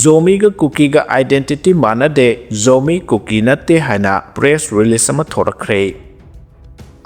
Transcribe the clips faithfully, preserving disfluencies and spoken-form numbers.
ꯖꯣꯃꯤꯒ ꯀꯨꯀꯤꯒ identity ꯃꯥꯟꯅꯗꯦ, ꯖꯣꯃꯤ ꯀꯨꯀꯤ ꯅꯠꯇꯦ ꯍꯥꯏꯅ press release ꯑꯃ ꯊꯣꯔꯛꯈ꯭ꯔꯦ꯫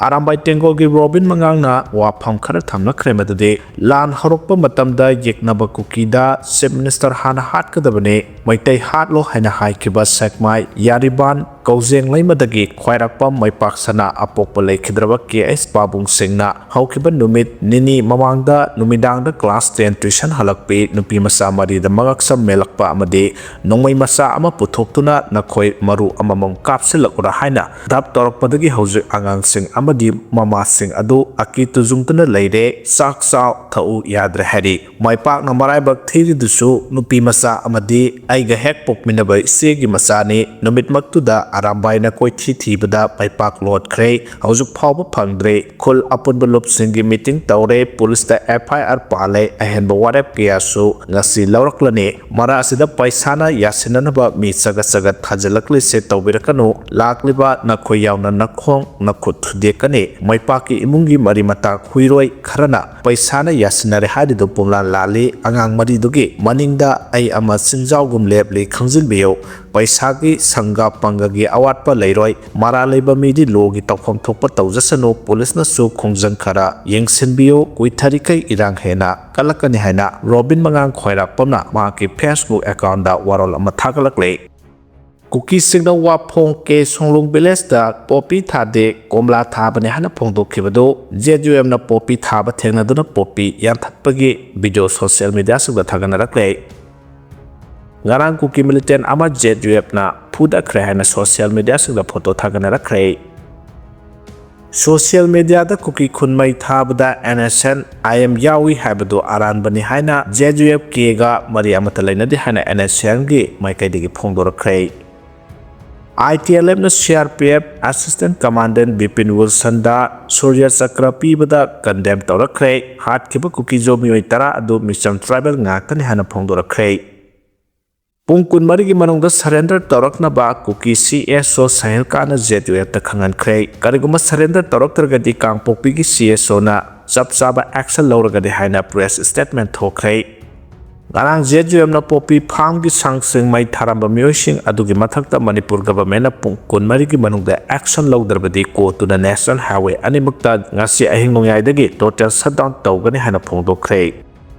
ꯑꯔꯥꯝꯕꯥꯏ ꯇꯦꯡꯒꯣꯜꯒꯤ ꯔꯣꯕꯤꯟ ꯃꯉꯥꯡꯅ ꯋꯥꯐꯝ ꯈꯔ ꯊꯝꯂꯛꯈ꯭ꯔꯦ, ꯃꯗꯨꯗꯤ ꯂꯥꯟ ꯍꯧꯔꯛꯄ ꯃꯇꯝꯗ ꯌꯦꯛꯅꯕ ꯀꯨꯀꯤꯗ Chief Minister ꯍꯥꯟꯅ ꯍꯥꯠꯀꯗꯕꯅꯤ, ꯃꯩꯇꯩ ꯍꯥꯠꯂꯣ ꯍꯥꯏꯅ ꯍꯥꯏꯈꯤꯕ ꯁꯦꯛꯃꯥꯏ ꯌꯥꯔꯤꯕꯥꯟ ꯀꯧꯖꯦꯡꯂꯩꯃꯗꯒꯤ ꯈ꯭ꯋꯥꯏꯔꯥꯛꯄꯝ ꯃꯩꯄꯥꯛ ꯁꯅꯥ ꯑꯄꯣꯛꯄ ꯂꯩꯈꯤꯗ꯭ꯔꯕ ꯀꯦ ꯑꯩꯆ ꯄꯥꯕꯨꯡ ꯁꯤꯡꯅ ꯍꯧꯈꯤꯕ ꯅꯨꯃꯤꯠ ꯅꯤꯅꯤ ꯃꯃꯥꯡꯗ ꯅꯨꯃꯤꯗꯥꯡꯗ class ten tuition ꯍꯜꯂꯛꯄꯤ ꯅꯨꯄꯤ ꯃꯆꯥ ꯃꯔꯤꯗ ꯃꯉꯛ ꯁꯝ ꯃꯦꯜꯂꯛꯄ ꯑꯃꯗꯤ ꯅꯣꯡꯃꯩ ꯃꯆꯥ ꯑꯃ ꯄꯨꯊꯣꯛꯇꯨꯅ ꯅꯈꯣꯏ ꯃꯔꯨ ꯑꯃꯃꯝ ꯀꯥꯞꯁꯤꯜꯂꯛꯎꯔꯥ ꯍꯥꯏꯅ ꯗꯞ ꯇꯧꯔꯛꯄꯗꯒꯤ ꯍꯧꯖꯤꯛ ꯑꯉꯥꯡꯁꯤꯡ ꯑꯃꯗꯤ ꯃꯃꯥꯁꯤꯡ ꯑꯗꯨ ꯑꯀꯤ ꯇꯨꯖꯨꯡꯗꯨꯅ ꯂꯩꯔꯦ, ꯆꯥꯛ ꯆꯥꯎ ꯊꯛꯎ ꯌꯥꯗ꯭ꯔꯦ ꯍꯥꯏꯔꯤ꯫ ꯃꯥꯏꯄꯥꯛꯅ ꯃꯔꯥꯏꯕꯛ ꯊꯤꯔꯤꯗꯨꯁꯨ ꯅꯨꯄꯤ ꯃꯆꯥ ꯑꯃꯗꯤ ꯑꯩꯒ ꯍꯦꯛ ꯄꯣꯛꯃꯤꯟꯅꯕ ꯏꯆꯦꯒꯤ ꯃꯆꯥꯅꯤ꯫ ꯅꯨꯃꯤꯠꯃꯛꯇꯨꯗ ꯑꯔꯥꯝꯕꯥꯏꯅ ꯀꯣꯏꯊꯤ ꯊꯤꯕꯗ ꯃꯥꯏꯄꯥꯛ ꯂꯣꯠꯈ꯭ꯔꯦ꯫ ꯍꯧꯖꯤꯛ ꯐꯥꯎꯕ ꯐꯪꯗ꯭ꯔꯦ꯫ ꯈꯨꯜ ꯑꯄꯨꯟꯕ ꯂꯨꯞꯁꯤꯡꯒꯤ meeting ꯇꯧꯔꯦ꯫ ꯄꯨꯂꯤꯁꯇ F I R ꯄꯥꯜꯂꯦ꯫ ꯑꯍꯦꯟꯕ ꯋꯥꯔꯦꯞ ꯀꯌꯥꯁꯨ ꯉꯁꯤ ꯂꯧꯔꯛꯂꯅꯤ꯫ ꯃꯔꯥ ꯑꯁꯤꯗ ꯄꯩꯁꯥꯅ ꯌꯥꯁꯤꯟꯅꯅꯕ ꯃꯤ ꯆꯒꯠ ꯆꯒꯠ ꯊꯥꯖꯤꯜꯂꯛꯂꯤꯁꯦ ꯇꯧꯕꯤꯔꯛꯀꯅꯨ꯫ ꯂꯥꯛꯂꯤꯕ ꯅꯈꯣꯏ ꯌꯥꯎꯅ ꯅꯈꯣꯡ ꯅꯈꯨꯠ ꯊꯨꯗꯦꯛꯀꯅꯤ꯫ ꯃꯩꯄꯥꯛꯀꯤ ꯏꯃꯨꯡꯒꯤ ꯃꯔꯤ ꯃꯇꯥ ꯍꯨꯏꯔꯣꯏ ꯈꯔꯅ ꯄꯩꯁꯥꯅ ꯌꯥꯁꯤꯟꯅꯔꯦ ꯍꯥꯏꯔꯤꯗꯨ ꯄꯨꯝꯂꯥꯟ ꯂꯥꯜꯂꯤ꯫ ꯑꯉꯥꯡ ꯃꯔꯤꯗꯨꯒꯤ ꯃꯅꯤꯡꯗ ꯑꯩ ꯑꯃ ꯆꯤꯟꯖꯥꯎꯒꯨꯝ ꯂꯦꯞꯂꯤ, ꯈꯪꯖꯤꯟꯕꯤꯌꯨ꯫ ꯄꯩꯁꯥꯒꯤ ꯁꯪꯒ ꯄꯪꯒꯒꯤ ꯑꯋꯥꯠꯄ ꯂꯩꯔꯣꯏ꯫ ꯃꯔꯥ ꯂꯩꯕ ꯃꯤꯗꯤ ꯂꯣꯒꯤ ꯇꯧꯐꯝ ꯊꯣꯛꯄ ꯇꯧꯖꯁꯅꯨ꯫ ꯄꯨꯂꯤꯁꯅꯁꯨ ꯈꯣꯡꯖꯪ ꯈꯔ ꯌꯦꯡꯁꯤꯟꯕꯤꯌꯨ꯫ ꯀꯨꯏꯊꯔꯤꯈꯩ ꯏꯔꯥꯡ ꯍꯦꯟꯅ ꯀꯜꯂꯛꯀꯅꯤ ꯍꯥꯏꯅ ꯔꯣꯕꯤꯟ ꯃꯉꯥꯡ ꯈ꯭ꯋꯥꯏꯔꯥꯛꯄꯝꯅ ꯃꯍꯥꯛꯀꯤ Facebook accountꯇ ꯋꯥꯔꯣꯜ ꯑꯃ ꯊꯥꯒꯠꯂꯛꯂꯦ꯫ ꯀꯨꯀꯤꯁꯤꯡꯅ ꯋꯥꯐꯣꯡ ꯀꯦ ꯁꯣꯡꯂꯣꯡ villageꯇ ꯄꯣꯄꯤ ꯊꯥꯗꯦ, ꯀꯣꯝꯂꯥ ꯊꯥꯕꯅꯤ ꯍꯥꯏꯅ ꯐꯣꯡꯗꯣꯛꯈꯤꯕꯗꯨ Z U Mꯅ ꯄꯣꯄꯤ ꯊꯥꯕ ꯊꯦꯡꯅꯗꯨꯅ ꯄꯣꯄꯤ ꯌꯥꯟꯊꯠꯄꯒꯤ video social mediaꯁꯤꯡꯗ ꯊꯥꯒꯠꯅꯔꯛꯂꯦ꯫ ꯉꯔꯥꯡ ꯀꯨꯀꯤ militant ꯑꯃ Z U Mꯅ ꯐꯨꯗꯈ꯭ꯔꯦ ꯍꯥꯏꯅ social mediaꯁꯤꯡꯗ photo ꯊꯥꯒꯠꯅꯔꯛꯈ꯭ꯔꯦ꯫ Social mediaꯗ ꯀꯨꯀꯤ ꯈꯨꯟ ꯃꯩ ꯊꯥꯕꯗ N S N I M ꯌꯥꯎꯏ ꯍꯥꯏꯕꯗꯨ ꯑꯔꯥꯟꯕꯅꯤ ꯍꯥꯏꯅ Z U F Kꯒ ꯃꯔꯤ ꯑꯃꯠꯇ ꯂꯩꯅꯗꯦ ꯍꯥꯏꯅ N S Nꯒꯤ ꯃꯥꯏꯀꯩꯗꯒꯤ ꯐꯣꯡꯗꯣꯔꯛꯈ꯭ꯔꯦ꯫ I T L Fꯅ C R P F Assistant Commandant Bipin ꯋꯤꯜꯁꯟꯗ ꯁꯨꯔꯌ ꯆꯀ꯭ꯔ ꯄꯤꯕꯗ condemn ꯇꯧꯔꯛꯈ꯭ꯔꯦ꯫ ꯍꯥꯠꯈꯤꯕ ꯀꯨꯀꯤ ꯖꯣ ꯃꯤꯑꯣꯏ ꯇꯔꯥ ꯑꯗꯨ ꯃꯤꯆꯝ tribal ꯉꯥꯛꯇꯅꯤ ꯍꯥꯏꯅ ꯐꯣꯡꯗꯣꯔꯛꯈ꯭ꯔꯦ꯫ ꯄꯨꯡ ꯀꯨꯟꯃꯔꯤꯒꯤ ꯃꯅꯨꯡꯗ surrender ꯇꯧꯔꯛꯅꯕ ꯀꯨꯀꯤ C S O ꯁꯍꯤꯜ ꯈꯥꯟꯅ Z U Fꯇ ꯈꯪꯍꯟꯈ꯭ꯔꯦ꯫ ꯀꯔꯤꯒꯨꯝꯕ surrender ꯇꯧꯔꯛꯇ꯭ꯔꯒꯗꯤ ꯀꯥꯡꯄꯣꯛꯄꯤꯒꯤ C S Oꯅ ꯆꯞ ꯆꯥꯕ action ꯂꯧꯔꯒꯅꯤ ꯍꯥꯏꯅ press statement ꯊꯣꯛꯈ꯭ꯔꯦ꯫ ꯉꯔꯥꯡ ꯖꯦ ꯖꯤ ꯑꯦꯝꯅ ꯄꯣꯄꯤ ꯐꯥꯔꯝꯒꯤ ꯁꯪꯁꯤꯡ ꯃꯩ ꯊꯥꯔꯝꯕ ꯃꯤꯑꯣꯏꯁꯤꯡ ꯑꯗꯨꯒꯤ ꯃꯊꯛꯇ ꯃꯅꯤꯄꯨꯔ ꯒꯚꯔꯟꯃꯦꯟꯠꯅ ꯄꯨꯡ ꯀꯨꯟꯃꯔꯤꯒꯤ ꯃꯅꯨꯡꯗ action ꯂꯧꯗ꯭ꯔꯕꯗꯤ ꯀꯣꯔꯠꯇꯨꯅ ꯅꯦꯁꯅꯦꯜ ꯍꯥꯏꯋꯦ ꯑꯅꯤꯃꯛꯇ ꯉꯁꯤ ꯑꯍꯤꯡ ꯅꯣꯡꯌꯥꯏꯗꯒꯤ total shutdown ꯇꯧꯒꯅꯤ ꯍꯥꯏꯅ ꯐꯣꯡꯗꯣꯛꯈ꯭ꯔꯦ꯫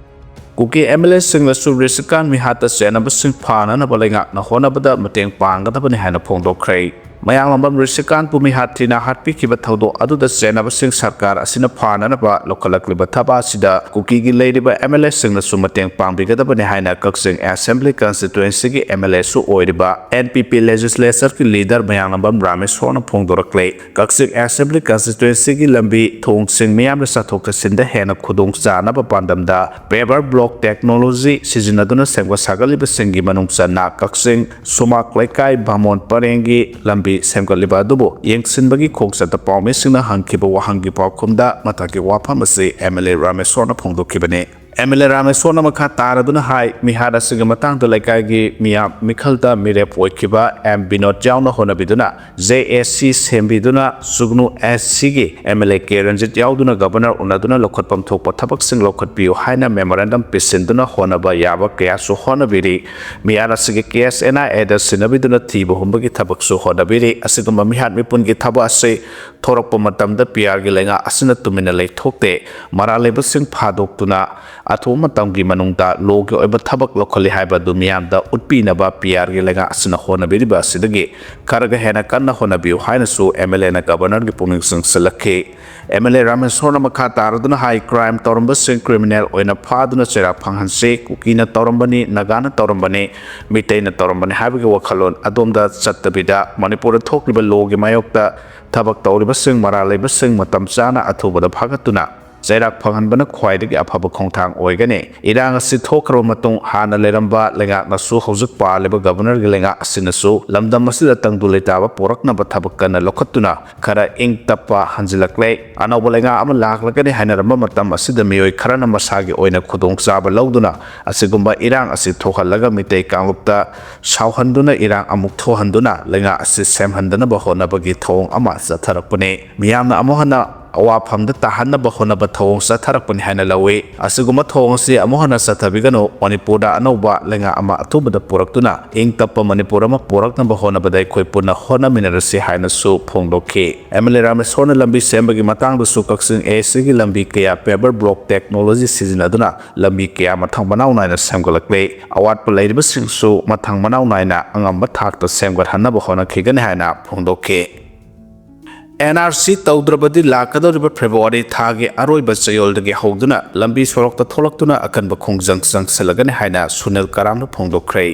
ꯀꯨꯀꯤ ꯑꯦꯝ ꯑꯦꯜ ꯑꯦꯁꯤꯡꯅꯁꯨ ꯔꯤꯁꯤꯀꯥꯟ ꯃꯤꯍꯥꯠꯇ ꯆꯦꯟꯅꯕꯁꯤꯡ ꯐꯥꯅꯅꯕ ꯂꯩꯉꯥꯛꯅ ꯍꯣꯠꯅꯕꯗ ꯃꯇꯦꯡ ꯄꯥꯡꯒꯗꯕꯅꯤ ꯍꯥꯏꯅ ꯐꯣꯡꯗꯣꯛꯈ꯭ꯔꯦ꯫ ꯃꯌꯥꯡꯂꯝꯕꯝ ꯔꯤꯁꯤꯀꯥꯟꯕꯨ ꯃꯤꯍꯥꯠ ꯊꯤꯅ ꯍꯥꯠꯄꯤꯈꯤꯕ ꯊꯧꯗꯣꯛ ꯑꯗꯨꯗ ꯆꯦꯟꯅꯕꯁꯤꯡ ꯁꯔꯀꯥꯔ ꯑꯁꯤꯅ ꯐꯥꯅꯅꯕ ꯂꯧꯈꯠꯂꯛꯂꯤꯕ ꯊꯕꯛ ꯑꯁꯤꯗ ꯀꯨꯀꯤꯒꯤ ꯂꯩꯔꯤꯕ ꯑꯦꯝ ꯑꯦꯜ ꯑꯦꯁꯤꯡꯅꯁꯨ ꯃꯇꯦꯡ ꯄꯥꯡꯕꯤꯒꯗꯕꯅꯤ ꯍꯥꯏꯅ ꯀꯛꯆꯤꯡ ꯑꯦꯁꯦꯝꯕ꯭ꯂꯤ ꯀꯟꯁꯇꯤꯇ꯭ꯋꯦꯟꯁꯤꯒꯤ ꯑꯦꯝ ꯑꯦꯜ ꯑꯦꯁꯨ ꯑꯣꯏꯔꯤꯕ ꯑꯦꯟ ꯄꯤ ꯄꯤ ꯂꯦꯖꯤꯁꯂꯦꯆꯔꯒꯤ ꯂꯤꯗꯔ ꯃꯌꯥꯡꯂꯝꯕꯝ ꯔꯥꯃꯦꯁꯣꯔꯅ ꯐꯣꯡꯗꯣꯔꯛꯂꯦ꯫ ꯀꯛꯆꯤꯡ ꯑꯦꯁꯦꯝꯕ꯭ꯂꯤ ꯀꯟꯁꯇꯤꯇ꯭ꯋꯦꯟꯁꯤꯒꯤ ꯂꯝꯕꯤ ꯊꯣꯡꯁꯤꯡ ꯃꯤꯌꯥꯝꯅ ꯆꯠꯊꯣꯛ ꯆꯠꯁꯤꯟꯗ ꯍꯦꯟꯅ ꯈꯨꯗꯣꯡ ꯆꯥꯅꯕ ꯄꯥꯟꯗꯝꯗ paver block technology ꯁꯤꯖꯤꯟꯅꯗꯨꯅ ꯁꯦꯝꯒꯠ ꯁꯥꯒꯠꯂꯤꯕꯁꯤꯡꯒꯤ ꯃꯅꯨꯡ ꯆꯟꯅ ꯀꯛꯆꯤꯡ ꯁꯨꯃꯥꯛ ꯂꯩꯀꯥꯏ, ꯚꯥꯃꯣꯟ ꯄꯔꯦꯡꯒꯤ ꯂꯝꯕꯤ ꯁꯦꯝꯒꯠꯂꯤꯕ ꯑꯗꯨꯕꯨ ꯌꯦꯡꯁꯤꯟꯕꯒꯤ ꯈꯣꯡꯆꯠꯇ ꯄꯥꯎꯃꯤꯁꯤꯡꯅ ꯍꯪꯈꯤꯕ ꯋꯥꯍꯪꯒꯤ ꯄꯥꯎꯈꯨꯝꯗ ꯃꯊꯛꯀꯤ ꯋꯥꯐꯝ ꯑꯁꯤ ꯑꯦꯝ ꯑꯦꯜ ꯑꯦ ꯔꯥꯃꯦꯁꯣꯔꯅ ꯐꯣꯡꯗꯣꯛꯈꯤꯕꯅꯤ꯫ ꯑꯦꯝ ꯑꯦꯜ ꯑꯦ ꯔꯥꯃꯦꯁꯣꯔꯅ ꯃꯈꯥ ꯇꯥꯔꯗꯨꯅ ꯍꯥꯏ, ꯃꯤꯍꯥꯠ ꯑꯁꯤꯒꯤ ꯃꯇꯥꯡꯗ ꯂꯩꯀꯥꯏꯒꯤ ꯃꯤꯌꯥꯝ ꯃꯤꯈꯜꯗ ꯃꯤꯔꯦꯞ ꯑꯣꯏꯈꯤꯕ ꯑꯦꯝ ꯕꯤꯅꯣꯗ ꯌꯥꯎꯅ ꯍꯣꯠꯅꯕꯤꯗꯨꯅ ꯖꯦ ꯑꯦ ꯁꯤ ꯁꯦꯝꯕꯤꯗꯨꯅ ꯁꯨꯒꯅꯨ ꯑꯦꯁ ꯁꯤꯒꯤ M L A K Ranjit ꯌꯥꯎꯗꯨꯅ ꯒꯚꯔꯅꯔ ꯎꯅꯗꯨꯅ ꯂꯧꯈꯠꯐꯝ ꯊꯣꯛꯄ ꯊꯕꯛꯁꯤꯡ ꯂꯧꯈꯠꯄꯤꯌꯨ ꯍꯥꯏꯅ ꯃꯦꯃꯣꯔꯦꯟꯗꯝ ꯄꯤꯁꯤꯟꯗꯨꯅ ꯍꯣꯠꯅꯕ ꯌꯥꯕ ꯀꯌꯥꯁꯨ ꯍꯣꯠꯅꯕꯤꯔꯤ꯫ ꯃꯤꯍꯥꯠ ꯑꯁꯤꯒꯤ ꯀꯦꯁ ꯑꯦꯟ ꯑꯥꯏ ꯑꯦꯗ ꯁꯤꯟꯅꯕꯤꯗꯨꯅ ꯊꯤꯕ ꯍꯨꯝꯕꯒꯤ ꯊꯕꯛꯁꯨ ꯍꯣꯠꯅꯕꯤꯔꯤ꯫ ꯑꯁꯤꯒꯨꯝꯕ ꯃꯤꯍꯥꯠ ꯃꯤꯄꯨꯟꯒꯤ ꯊꯕꯛ ꯑꯁꯤ ꯊꯣꯔꯛꯄ ꯃꯇꯝꯗ ꯄꯤ ꯑꯥꯔꯒꯤ ꯂꯩꯉꯥꯛ ꯑꯁꯤꯅ ꯇꯨꯃꯤꯟꯅ ꯂꯩꯊꯣꯛꯇꯦ꯫ ꯃꯔꯥꯜ ꯂꯩꯕꯁꯤꯡ ꯐꯥꯗꯣꯛꯇꯨꯅ ꯑꯊꯨꯕ ꯃꯇꯝꯒꯤ ꯃꯅꯨꯡꯗ ꯂꯣꯒꯤ ꯑꯣꯏꯕ ꯊꯕꯛ ꯂꯧꯈꯠꯂꯤ ꯍꯥꯏꯕ ꯑꯗꯨ ꯃꯤꯌꯥꯝꯗ ꯎꯠꯄꯤꯅꯕ ꯄꯤ ꯑꯥꯔꯒꯤ ꯂꯩꯉꯥꯛ ꯑꯁꯤꯅ ꯍꯣꯠꯅꯕꯤꯔꯤꯕ ꯑꯁꯤꯗꯒꯤ ꯈꯔꯒ ꯍꯦꯟꯅ ꯀꯟꯅ ꯍꯣꯠꯅꯕꯤꯌꯨ ꯍꯥꯏꯅꯁꯨ ꯑꯦꯝ ꯑꯦꯜ ꯑꯦꯅ ꯒꯚꯔꯅꯔꯒꯤ ꯄꯨꯛꯅꯤꯡ ꯆꯤꯡꯁꯤꯜꯂꯛꯈꯤ꯫ ꯑꯦꯝ ꯑꯦꯜ ꯑꯦ ꯔꯥꯃꯦꯁꯣꯔꯅ ꯃꯈꯥ ꯇꯥꯔꯗꯨꯅ ꯍꯥꯏ, ꯀ꯭ꯔꯥꯏꯝ ꯇꯧꯔꯝꯕꯁꯤꯡ ꯀ꯭ꯔꯤꯃꯤꯅꯦꯜ ꯑꯣꯏꯅ ꯐꯥꯗꯨꯅ ꯆꯩꯔꯥꯛ ꯐꯪꯍꯟꯁꯤ꯫ ꯀꯨꯀꯤꯅ ꯇꯧꯔꯝꯕꯅꯤ, ꯅꯥꯒꯥꯅ ꯇꯧꯔꯝꯕꯅꯤ, ꯃꯤꯇꯩꯅ ꯇꯧꯔꯝꯕꯅꯤ ꯍꯥꯏꯕꯒꯤ ꯋꯥꯈꯜꯂꯣꯟ ꯑꯗꯣꯝꯗ ꯆꯠꯇꯕꯤꯗ ꯃꯅꯤꯄꯨꯔꯗ ꯊꯣꯛꯂꯤꯕ ꯂꯣꯒꯤ ꯃꯥꯌꯣꯛꯇ ꯊꯕꯛ ꯇꯧꯔꯤꯕꯁꯤꯡ, ꯃꯔꯥꯜ ꯂꯩꯕꯁꯤꯡ ꯃꯇꯝ ꯆꯥꯅ ꯑꯊꯨꯕꯗ ꯐꯥꯒꯠꯇꯨꯅ ꯆꯩꯔꯥꯛ ꯐꯪꯍꯟꯕꯅ ꯈ꯭ꯋꯥꯏꯗꯒꯤ ꯑꯐꯕ ꯈꯣꯡꯊꯥꯡ ꯑꯣꯏꯒꯅꯤ꯫ ꯏꯔꯥꯡ ꯑꯁꯤ ꯊꯣꯛꯈ꯭ꯔꯕ ꯃꯇꯨꯡ ꯍꯥꯟꯅ ꯂꯩꯔꯝꯕ ꯂꯩꯉꯥꯛꯅꯁꯨ ꯍꯧꯖꯤꯛ ꯄꯥꯜꯂꯤꯕ ꯒꯚꯔꯅꯔꯒꯤ ꯂꯩꯉꯥꯛ ꯑꯁꯤꯅꯁꯨ ꯂꯝꯗꯝ ꯑꯁꯤꯗ ꯇꯪꯗꯨ ꯂꯩꯇꯥꯕ ꯄꯣꯔꯛꯅꯕ ꯊꯕꯛ ꯀꯟꯅ ꯂꯧꯈꯠꯇꯨꯅ ꯈꯔ ꯏꯪ ꯇꯞꯄ ꯍꯟꯖꯤꯜꯂꯛꯂꯦ꯫ ꯑꯅꯧꯕ ꯂꯩꯉꯥꯛ ꯑꯃ ꯂꯥꯛꯂꯒꯅꯤ ꯍꯥꯏꯅꯔꯝꯕ ꯃꯇꯝ ꯑꯁꯤꯗ ꯃꯤꯑꯣꯏ ꯈꯔꯅ ꯃꯁꯥꯒꯤ ꯑꯣꯏꯅ ꯈꯨꯗꯣꯡꯆꯥꯕ ꯂꯧꯗꯨꯅ ꯑꯁꯤꯒꯨꯝꯕ ꯏꯔꯥꯡ ꯑꯁꯤ ꯊꯣꯛꯍꯜꯂꯒ ꯃꯤꯇꯩ ꯀꯥꯡꯂꯨꯞꯇ ꯁꯥꯎꯍꯟꯗꯨꯅ ꯏꯔꯥꯡ ꯑꯃꯨꯛ ꯊꯣꯛꯍꯟꯗꯨꯅ ꯂꯩꯉꯥꯛ ꯑꯁꯤ ꯁꯦꯝꯍꯟꯗꯅꯕ ꯍꯣꯠꯅꯕꯒꯤ ꯊꯧꯑꯣꯡ ꯑꯃ ꯆꯠꯊꯔꯛꯄꯅꯤ꯫ ꯃꯤꯌꯥꯝꯅ ꯑꯃꯨꯛ ꯍꯟꯅ ꯑꯋꯥꯐꯝꯗ ꯇꯥꯍꯟꯅꯕ ꯍꯣꯠꯅꯕ ꯊꯧꯑꯣꯡ ꯆꯠꯊꯔꯛꯄꯅꯤ ꯍꯥꯏꯅ ꯂꯧꯏ꯫ ꯑꯁꯤꯒꯨꯝꯕ ꯊꯧꯑꯣꯡ ꯑꯁꯤ ꯑꯃꯨꯛ ꯍꯟꯅ ꯆꯠꯊꯕꯤꯒꯅꯨ, ꯃꯅꯤꯄꯨꯔꯗ ꯑꯅꯧꯕ ꯂꯩꯉꯥꯛ ꯑꯃ ꯑꯊꯨꯕꯗ ꯄꯨꯔꯛꯇꯨꯅ ꯏꯪ ꯇꯞꯄ ꯃꯅꯤꯄꯨꯔ ꯑꯃ ꯄꯨꯔꯛꯅꯕ ꯍꯣꯠꯅꯕꯗ ꯑꯩꯈꯣꯏ ꯄꯨꯟꯅ ꯍꯣꯠꯅꯃꯤꯟꯅꯔꯁꯤ ꯍꯥꯏꯅꯁꯨ ꯐꯣꯡꯗꯣꯛꯈꯤ꯫ ꯑꯦꯝ ꯑꯦꯜ ꯑꯦ ꯔꯥꯃꯦꯁꯣꯔꯅ ꯂꯝꯕꯤ ꯁꯦꯝꯕꯒꯤ ꯃꯇꯥꯡꯗꯁꯨ ꯀꯛꯆꯤꯡ ꯑꯦ ꯑꯦꯁ ꯁꯤꯒꯤ ꯂꯝꯕꯤ ꯀꯌꯥ paver block technology ꯁꯤꯖꯤꯟꯅꯗꯨꯅ ꯂꯝꯕꯤ ꯀꯌꯥ ꯃꯊꯪ ꯃꯅꯥꯎ ꯅꯥꯏꯅ ꯁꯦꯝꯒꯠꯂꯛꯂꯦ꯫ ꯑꯋꯥꯠꯄ ꯂꯩꯔꯤꯕꯁꯤꯡꯁꯨ ꯃꯊꯪ ꯃꯅꯥꯎ ꯅꯥꯏꯅ ꯑꯉꯝꯕ ꯊꯥꯛꯇ ꯁꯦꯝꯒꯠꯍꯟꯅꯕ ꯍꯣꯠꯅꯈꯤꯒꯅꯤ ꯍꯥꯏꯅ ꯐꯣꯡꯗꯣꯛꯈꯤ꯫ ꯑꯦꯟ ꯑꯥꯔ ꯁꯤ ꯇꯧꯗ꯭ꯔꯕꯗꯤ ꯂꯥꯛꯀꯗꯧꯔꯤꯕ ꯐꯦꯕ꯭ꯔꯨꯋꯥꯔꯤ ꯊꯥꯒꯤ ꯑꯔꯣꯏꯕ ꯆꯌꯣꯜꯗꯒꯤ ꯍꯧꯗꯨꯅ ꯂꯝꯕꯤ ꯁꯣꯔꯣꯛꯇ ꯊꯣꯛꯂꯛꯇꯨꯅ ꯑꯀꯟꯕ ꯈꯣꯡꯖꯪ ꯆꯪꯁꯤꯜꯂꯒꯅꯤ ꯍꯥꯏꯅ ꯁꯨꯅꯤꯜ ꯀꯔꯥꯝꯅ ꯐꯣꯡꯗꯣꯛꯈ꯭ꯔꯦ꯫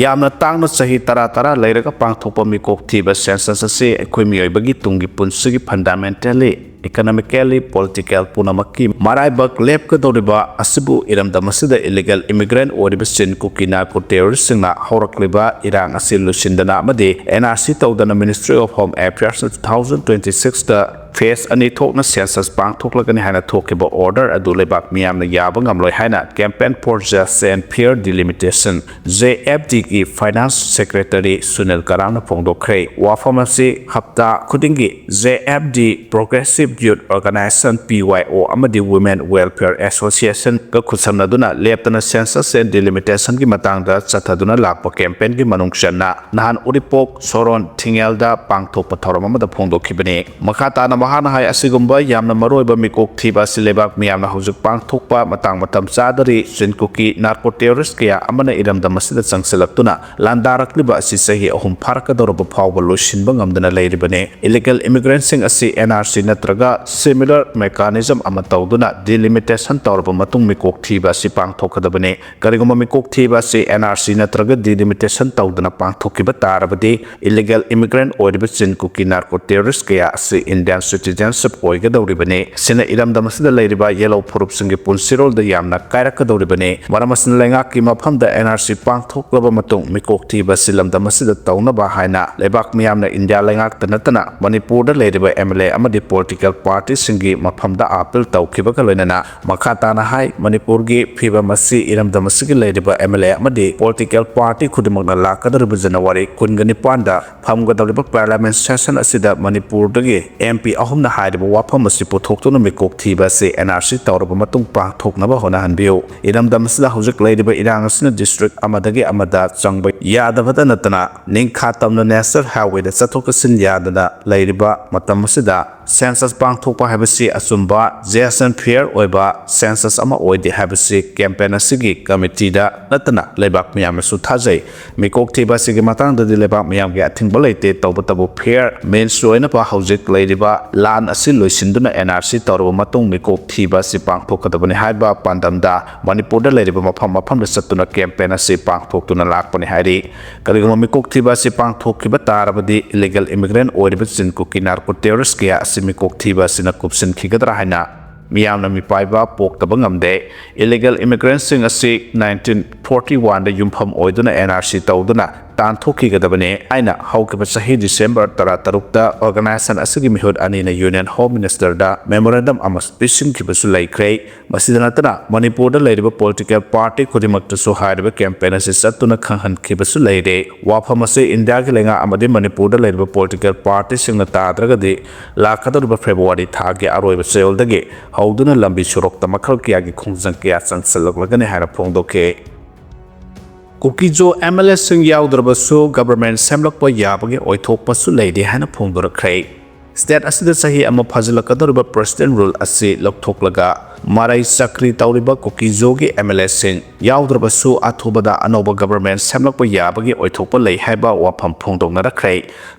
ꯌꯥꯝꯅ ꯇꯥꯡꯅ ꯆꯍꯤ ꯇꯔꯥ ꯇꯔꯥ ꯂꯩꯔꯒ ꯄꯥꯡꯊꯣꯛꯄ ꯃꯤꯀꯣꯛ ꯊꯤꯕ census ꯑꯁꯤ ꯑꯩꯈꯣꯏ ꯃꯤꯑꯣꯏꯕꯒꯤ ꯇꯨꯡꯒꯤ ꯄꯨꯟꯁꯤꯒꯤ fundamentally, economically, political ꯄꯨꯝꯅꯃꯛꯀꯤ ꯃꯔꯥꯏꯕꯛ ꯂꯦꯞꯀꯗꯧꯔꯤꯕ ꯑꯁꯤꯕꯨ ꯏꯔꯝꯗꯝ ꯑꯁꯤꯗ illegal immigrant ꯑꯣꯏꯔꯤꯕ ꯆꯤꯟ ꯀꯨꯀꯤ narco terroristꯁꯤꯡꯅ ꯍꯧꯔꯛꯂꯤꯕ ꯏꯔꯥꯡ ꯑꯁꯤ ꯂꯣꯏꯁꯤꯟꯗꯅ ꯑꯃꯗꯤ ꯑꯦꯟ ꯑꯥꯔ ꯁꯤ ꯇꯧꯗꯅ Ministry of Home Affairsꯅ two thousand twenty sixꯇ phase ꯑꯅꯤ ꯊꯣꯛꯅ census ꯄꯥꯡꯊꯣꯛꯂꯒꯅꯤ ꯍꯥꯏꯅ ꯊꯣꯛꯈꯤꯕ order ꯑꯗꯨ ꯂꯩꯕꯥꯛ ꯃꯤꯌꯥꯝꯅ ꯌꯥꯕ ꯉꯝꯂꯣꯏ ꯍꯥꯏꯅ Campaign for Just and Fair Delimitation, J F Dꯒꯤ Finance Secretary Sunil ꯀꯔꯥꯝꯅ ꯐꯣꯡꯗꯣꯛꯈ꯭ꯔꯦ꯫ ꯋꯥꯐꯝ ꯑꯁꯤ ꯍꯞꯇꯥ ꯈꯨꯗꯤꯡꯒꯤ J F D, Progressive Youth Organization, P Y O, ꯑꯃꯗꯤ Women Welfare Associationꯒ ꯈꯨꯠꯁꯝꯅꯗꯨꯅ ꯂꯦꯞꯇꯅ Census and Delimitationꯒꯤ ꯃꯇꯥꯡꯗ ꯆꯠꯊꯗꯨꯅ ꯂꯥꯛꯄ campaignꯒꯤ ꯃꯅꯨꯡ ꯆꯟꯅ ꯅꯍꯥꯟ ꯎꯔꯤꯄꯣꯛ ꯁꯣꯔꯣꯟ ꯊꯤꯡꯉꯦꯜꯗ ꯄꯥꯡꯊꯣꯛꯄ ꯊꯧꯔꯝ ꯑꯃꯗ ꯐꯣꯡꯗꯣꯛꯈꯤꯕꯅꯤ꯫ ꯃꯈꯥ ꯇꯥꯅ ꯃꯍꯥꯛꯅ ꯍꯥꯏ, ꯑꯁꯤꯒꯨꯝꯕ ꯌꯥꯝꯅ ꯃꯔꯨꯑꯣꯏꯕ ꯃꯤꯀꯣꯛ ꯊꯤꯕ ꯑꯁꯤ ꯂꯩꯕꯥꯛ ꯃꯤꯌꯥꯝꯅ ꯍꯧꯖꯤꯛ ꯄꯥꯡꯊꯣꯛꯄ ꯃꯇꯥꯡ ꯃꯇꯝ ꯆꯥꯗꯔꯤ꯫ ꯆꯤꯟ ꯀꯨꯀꯤ narco terrorist ꯀꯌꯥ ꯑꯃꯅ ꯏꯔꯝꯗꯝ ꯑꯁꯤꯗ ꯆꯪꯁꯤꯜꯂꯛꯇꯨꯅ ꯂꯥꯟꯗꯥꯔꯛꯂꯤꯕ ꯑꯁꯤ ꯆꯍꯤ ꯑꯍꯨꯝ ꯐꯥꯔꯛꯀꯗꯧꯔꯕ ꯐꯥꯎꯕ ꯂꯣꯏꯁꯤꯟꯕ ꯉꯝꯗꯅ ꯂꯩꯔꯤꯕꯅꯤ꯫ Illegal immigrantꯁꯤꯡ ꯑꯁꯤ N R C ꯅꯠꯇ꯭ꯔꯒ similar mechanism ꯑꯃ ꯇꯧꯗꯨꯅ delimitation ꯇꯧꯔꯕ ꯃꯇꯨꯡ ꯃꯤꯀꯣꯛ ꯊꯤꯕ ꯑꯁꯤ ꯄꯥꯡꯊꯣꯛꯀꯗꯕꯅꯤ꯫ ꯀꯔꯤꯒꯨꯝꯕ ꯃꯤꯀꯣꯛ ꯊꯤꯕ ꯑꯁꯤ N R C ꯅꯠꯇ꯭ꯔꯒ delimitation ꯇꯧꯗꯅ ꯄꯥꯡꯊꯣꯛꯈꯤꯕ ꯇꯥꯔꯕꯗꯤ, illegal immigrant ꯑꯣꯏꯔꯤꯕ ꯆꯤꯟ ꯀꯨꯀꯤ narco terrorist ꯀꯌꯥ ꯑꯁꯤ Indian citizenship ꯑꯣꯏꯒꯗꯧꯔꯤꯕꯅꯤ꯫ ꯁꯤꯅ ꯏꯔꯝꯗꯝ ꯑꯁꯤꯗ ꯂꯩꯔꯤꯕ ꯌꯦꯜꯍꯧ ꯐꯨꯔꯨꯞꯁꯤꯡꯒꯤ ꯄꯨꯟꯁꯤꯔꯣꯜꯗ ꯌꯥꯝꯅ ꯀꯥꯏꯔꯛꯀꯗꯧꯔꯤꯕꯅꯤ꯫ ꯃꯔꯝ ꯑꯁꯤꯅ, ꯂꯩꯉꯥꯛꯀꯤ ꯃꯐꯝꯗ N R C ꯄꯥꯡꯊꯣꯛꯂꯕ ꯃꯇꯨꯡ ꯃꯤꯀꯣꯛ ꯊꯤꯕ ꯑꯁꯤ ꯂꯝꯗꯝ ꯑꯁꯤꯗ ꯇꯧꯅꯕ ꯍꯥꯏꯅ ꯂꯩꯕꯥꯛ ꯃꯤꯌꯥꯝꯅ ꯏꯟꯗꯤꯌꯥ ꯂꯩꯉꯥꯛꯇ ꯅꯠꯇꯅ ꯃꯅꯤꯄꯨꯔꯗ ꯂꯩꯔꯤꯕ M L A ꯑꯃꯗꯤ political partyꯁꯤꯡꯒꯤ ꯃꯐꯝꯗ appeal ꯇꯧꯈꯤꯕꯒ ꯂꯣꯏꯅꯅ ꯃꯈꯥ ꯇꯥꯅ ꯍꯥꯏ, ꯃꯅꯤꯄꯨꯔꯒꯤ ꯐꯤꯕꯝ ꯑꯁꯤ ꯏꯔꯝꯗꯝ ꯑꯁꯤꯒꯤ ꯂꯩꯔꯤꯕ M L A ꯑꯃꯗꯤ political party ꯈꯨꯗꯤꯡꯃꯛꯅ ꯂꯥꯛꯀꯗꯧꯔꯤꯕ January ꯀꯨꯟꯒ ꯅꯤꯄꯥꯟꯗ ꯐꯝꯒꯗꯧꯔꯤꯕ parliament session ꯑꯁꯤꯗ ꯃꯅꯤꯄꯨꯔꯗꯒꯤ M P ꯑꯍꯨꯝꯅ ꯍꯥꯏꯔꯤꯕ ꯋꯥꯐꯝ ꯑꯁꯤ ꯄꯨꯊꯣꯛꯇꯨꯅ ꯃꯤꯀꯣꯛ ꯊꯤꯕ ꯑꯁꯤ ꯑꯦꯟ ꯑꯥꯔ ꯁꯤ ꯇꯧꯔꯕ ꯃꯇꯨꯡ ꯄꯥꯡꯊꯣꯛꯅꯕ ꯍꯣꯠꯅꯍꯟꯕꯤꯌꯨ꯫ ꯏꯔꯝꯗꯝ ꯑꯁꯤꯗ ꯍꯧꯖꯤꯛ ꯂꯩꯔꯤꯕ ꯏꯔꯥꯡ ꯑꯁꯤꯅ ꯗꯤꯁꯇ꯭ꯔꯤꯛ ꯑꯃꯗꯒꯤ ꯑꯃꯗ ꯆꯪꯕ ꯌꯥꯗꯕꯇ ꯅꯠꯇꯅ ꯅꯤꯡꯈꯥ ꯇꯝꯅ ꯅꯦꯁꯅꯦꯜ ꯍꯥꯏꯋꯦꯗ ꯆꯠꯊꯣꯛ ꯆꯠꯁꯤꯟ ꯌꯥꯗꯅ ꯂꯩꯔꯤꯕ ꯃꯇꯝ ꯑꯁꯤꯗ ꯁꯦꯟꯁꯁ ꯄꯥꯡꯊꯣꯛꯄ ꯍꯥꯏꯕꯁꯤ ꯑꯆꯨꯝꯕ, ꯖꯁ ꯑꯦꯟ ꯐꯤꯌꯔ ꯑꯣꯏꯕ ꯁꯦꯟꯁꯁ ꯑꯃ ꯑꯣꯏꯗꯦ ꯍꯥꯏꯕꯁꯤ ꯀꯦꯝꯄꯦꯟ ꯑꯁꯤꯒꯤ ꯀꯃꯤꯇꯤꯗ ꯅꯠꯇꯅ ꯂꯩꯕꯥꯛ ꯃꯤꯌꯥꯝꯅꯁꯨ ꯊꯥꯖꯩ꯫ ꯃꯤꯀꯣꯛ ꯊꯤꯕ ꯑꯁꯤꯒꯤ ꯃꯇꯥꯡꯗꯗꯤ ꯂꯩꯕꯥꯛ ꯃꯤꯌꯥꯝꯒꯤ ꯑꯊꯤꯡꯕ ꯂꯩꯇꯦ꯫ ꯇꯧꯕꯇꯕꯨ ꯐꯤꯌꯔ ꯃꯤꯟꯁ ꯑꯣꯏꯅꯕ ꯍꯧꯖꯤꯛ ꯂꯩꯔꯤꯕ ꯂꯥꯟ ꯑꯁꯤ ꯂꯣꯏꯁꯤꯟꯗꯨꯅ ꯑꯦꯟ ꯑꯥꯔ ꯁꯤ ꯇꯧꯔꯕ ꯃꯇꯨꯡ ꯃꯤꯀꯣꯛ ꯊꯤꯕ ꯑꯁꯤ ꯄꯥꯡꯊꯣꯛꯀꯗꯕꯅꯤ ꯍꯥꯏꯕ ꯄꯥꯟꯗꯝꯗ ꯃꯅꯤꯄꯨꯔꯗ ꯂꯩꯔꯤꯕ ꯃꯐꯝ ꯃꯐꯝꯗ ꯆꯠꯇꯨꯅ ꯀꯦꯝꯄꯦꯟ ꯑꯁꯤ ꯄꯥꯡꯊꯣꯛꯇꯨꯅ ꯂꯥꯛꯄꯅꯤ ꯍꯥꯏꯔꯤ꯫ ꯀꯔꯤꯒꯨꯝꯕ ꯃꯤꯀꯣꯛ ꯊꯤꯕ ꯑꯁꯤ ꯄꯥꯡꯊꯣꯛꯈꯤꯕ ꯇꯥꯔꯕꯗꯤ ꯏꯂꯤꯒꯦꯜ ꯏꯃꯤꯒ꯭ꯔꯦꯟ ꯑꯣꯏꯔꯤꯕ ꯆꯤꯟ ꯀꯨꯀꯤ ꯅꯥꯔꯀꯣ ꯇꯦꯔꯣꯔꯤꯁ ꯀꯌꯥ ꯑꯁꯤ ꯃꯤꯀꯣꯛ ꯊꯤꯕ ꯑꯁꯤꯅ ꯀꯨꯞꯁꯤꯟꯈꯤꯒꯗ꯭ꯔꯥ ꯍꯥꯏꯅ ꯃꯤꯌꯥꯝꯅ ꯃꯤꯄꯥꯏꯕ ꯄꯣꯛꯇꯕ ꯉꯝꯗꯦ꯫ ꯏꯂꯤꯒꯦꯜ ꯏꯃꯤꯒ꯭ꯔꯦꯟꯁꯤꯡ ꯑꯁꯤ ꯅꯥꯏꯟꯇꯤꯟ ꯐꯣꯔꯇꯤ ꯋꯥꯟꯗ ꯌꯨꯝꯐꯝ ꯑꯣꯏꯗꯨꯅ ꯑꯦꯟ ꯑꯥꯔ ꯁꯤ ꯇꯧꯗꯨꯅ ꯇꯥꯟꯊꯣꯛꯈꯤꯒꯗꯕꯅꯤ ꯍꯥꯏꯅ ꯍꯧꯈꯤꯕ ꯆꯍꯤ ꯗꯤꯁꯦꯝꯕꯔ ꯇꯔꯥꯇꯔꯨꯛꯇ ꯑꯣꯔꯒꯅꯥꯏꯖꯦꯁꯟ ꯑꯁꯤꯒꯤ ꯃꯤꯍꯨꯠ ꯑꯅꯤꯅ ꯌꯨꯅꯤꯌꯟ ꯍꯣꯝ ꯃꯤꯅꯤꯁꯇꯔꯗ ꯃꯦꯃꯣꯔꯦꯟꯗꯝ ꯑꯃ ꯄꯤꯁꯤꯟꯈꯤꯕꯁꯨ ꯂꯩꯈ꯭ꯔꯦ꯫ ꯃꯁꯤꯗ ꯅꯠꯇꯅ ꯃꯅꯤꯄꯨꯔꯗ ꯂꯩꯔꯤꯕ ꯄꯣꯂꯤꯇꯤꯀꯦꯜ ꯄꯥꯔꯇꯤ ꯈꯨꯗꯤꯡꯃꯛꯇꯁꯨ ꯍꯥꯏꯔꯤꯕ ꯀꯦꯝꯄꯦꯟ ꯑꯁꯤ ꯆꯠꯇꯨꯅ ꯈꯪꯍꯟꯈꯤꯕꯁꯨ ꯂꯩꯔꯦ꯫ ꯋꯥꯐꯝ ꯑꯁꯤ ꯏꯟꯗꯤꯌꯥꯒꯤ ꯂꯩꯉꯥꯛ ꯑꯃꯗꯤ ꯃꯅꯤꯄꯨꯔꯗ ꯂꯩꯔꯤꯕ ꯄꯣꯂꯤꯇꯤꯀꯦꯜ ꯄꯥꯔꯇꯤꯁꯤꯡꯅ ꯇꯥꯗ꯭ꯔꯒꯗꯤ ꯂꯥꯛꯀꯗꯧꯔꯤꯕ ꯐꯦꯕ꯭ꯔꯨꯋꯥꯔꯤ ꯊꯥꯒꯤ ꯑꯔꯣꯏꯕ ꯆꯌꯣꯜꯗꯒꯤ ꯍꯧꯗꯨꯅ ꯂꯝꯕꯤ ꯁꯣꯔꯣꯛꯇ ꯃꯈꯜ ꯀꯌꯥꯒꯤ ꯈꯣꯡꯖꯪ ꯀꯌꯥ ꯆꯪꯁꯤꯜꯂꯛꯂꯒꯅꯤ ꯍꯥꯏꯅ ꯐꯣꯡꯗꯣꯛꯈꯤ꯫ ꯀꯨꯀꯤꯖꯣ ꯑꯦꯝ ꯑꯦꯜ ꯑꯦꯁꯤꯡ ꯌꯥꯎꯗ꯭ꯔꯕꯁꯨ ꯒꯕꯔꯃꯦꯟ ꯁꯦꯝꯂꯛꯄ ꯌꯥꯕꯒꯤ ꯑꯣꯏꯊꯣꯛꯄꯁꯨ ꯂꯩꯔꯤ ꯍꯥꯏꯅ ꯐꯣꯡꯗꯣꯔꯛꯈ꯭ꯔꯦ꯫ ꯁ꯭ꯇꯦꯠ ꯑꯁꯤꯗ ꯆꯍꯤ ꯑꯃ ꯐꯥꯖꯤꯜꯂꯛꯀꯗꯧꯔꯤꯕ ꯄ꯭ꯔꯦꯁꯤꯗꯦꯟ ꯔꯨꯜ ꯑꯁꯤ ꯂꯧꯊꯣꯛꯂꯒ ꯃꯔꯩ ꯆꯀ꯭ꯔꯤ ꯇꯧꯔꯤꯕ ꯀꯨꯀꯤꯖꯣꯒꯤ ꯑꯦꯝ ꯑꯦꯜ ꯑꯦꯁꯤꯡ ꯌꯥꯎꯗ꯭ꯔꯕꯁꯨ ꯑꯊꯨꯕꯗ ꯑꯅꯧꯕ ꯒꯕꯔꯃꯦꯟ ꯁꯦꯝꯂꯛꯄ ꯌꯥꯕꯒꯤ ꯑꯣꯏꯊꯣꯛꯄ ꯂꯩ ꯍꯥꯏꯕ ꯋꯥꯐꯝ ꯐꯣꯡꯗꯣꯛꯅꯔꯛꯈ꯭ꯔꯦ꯫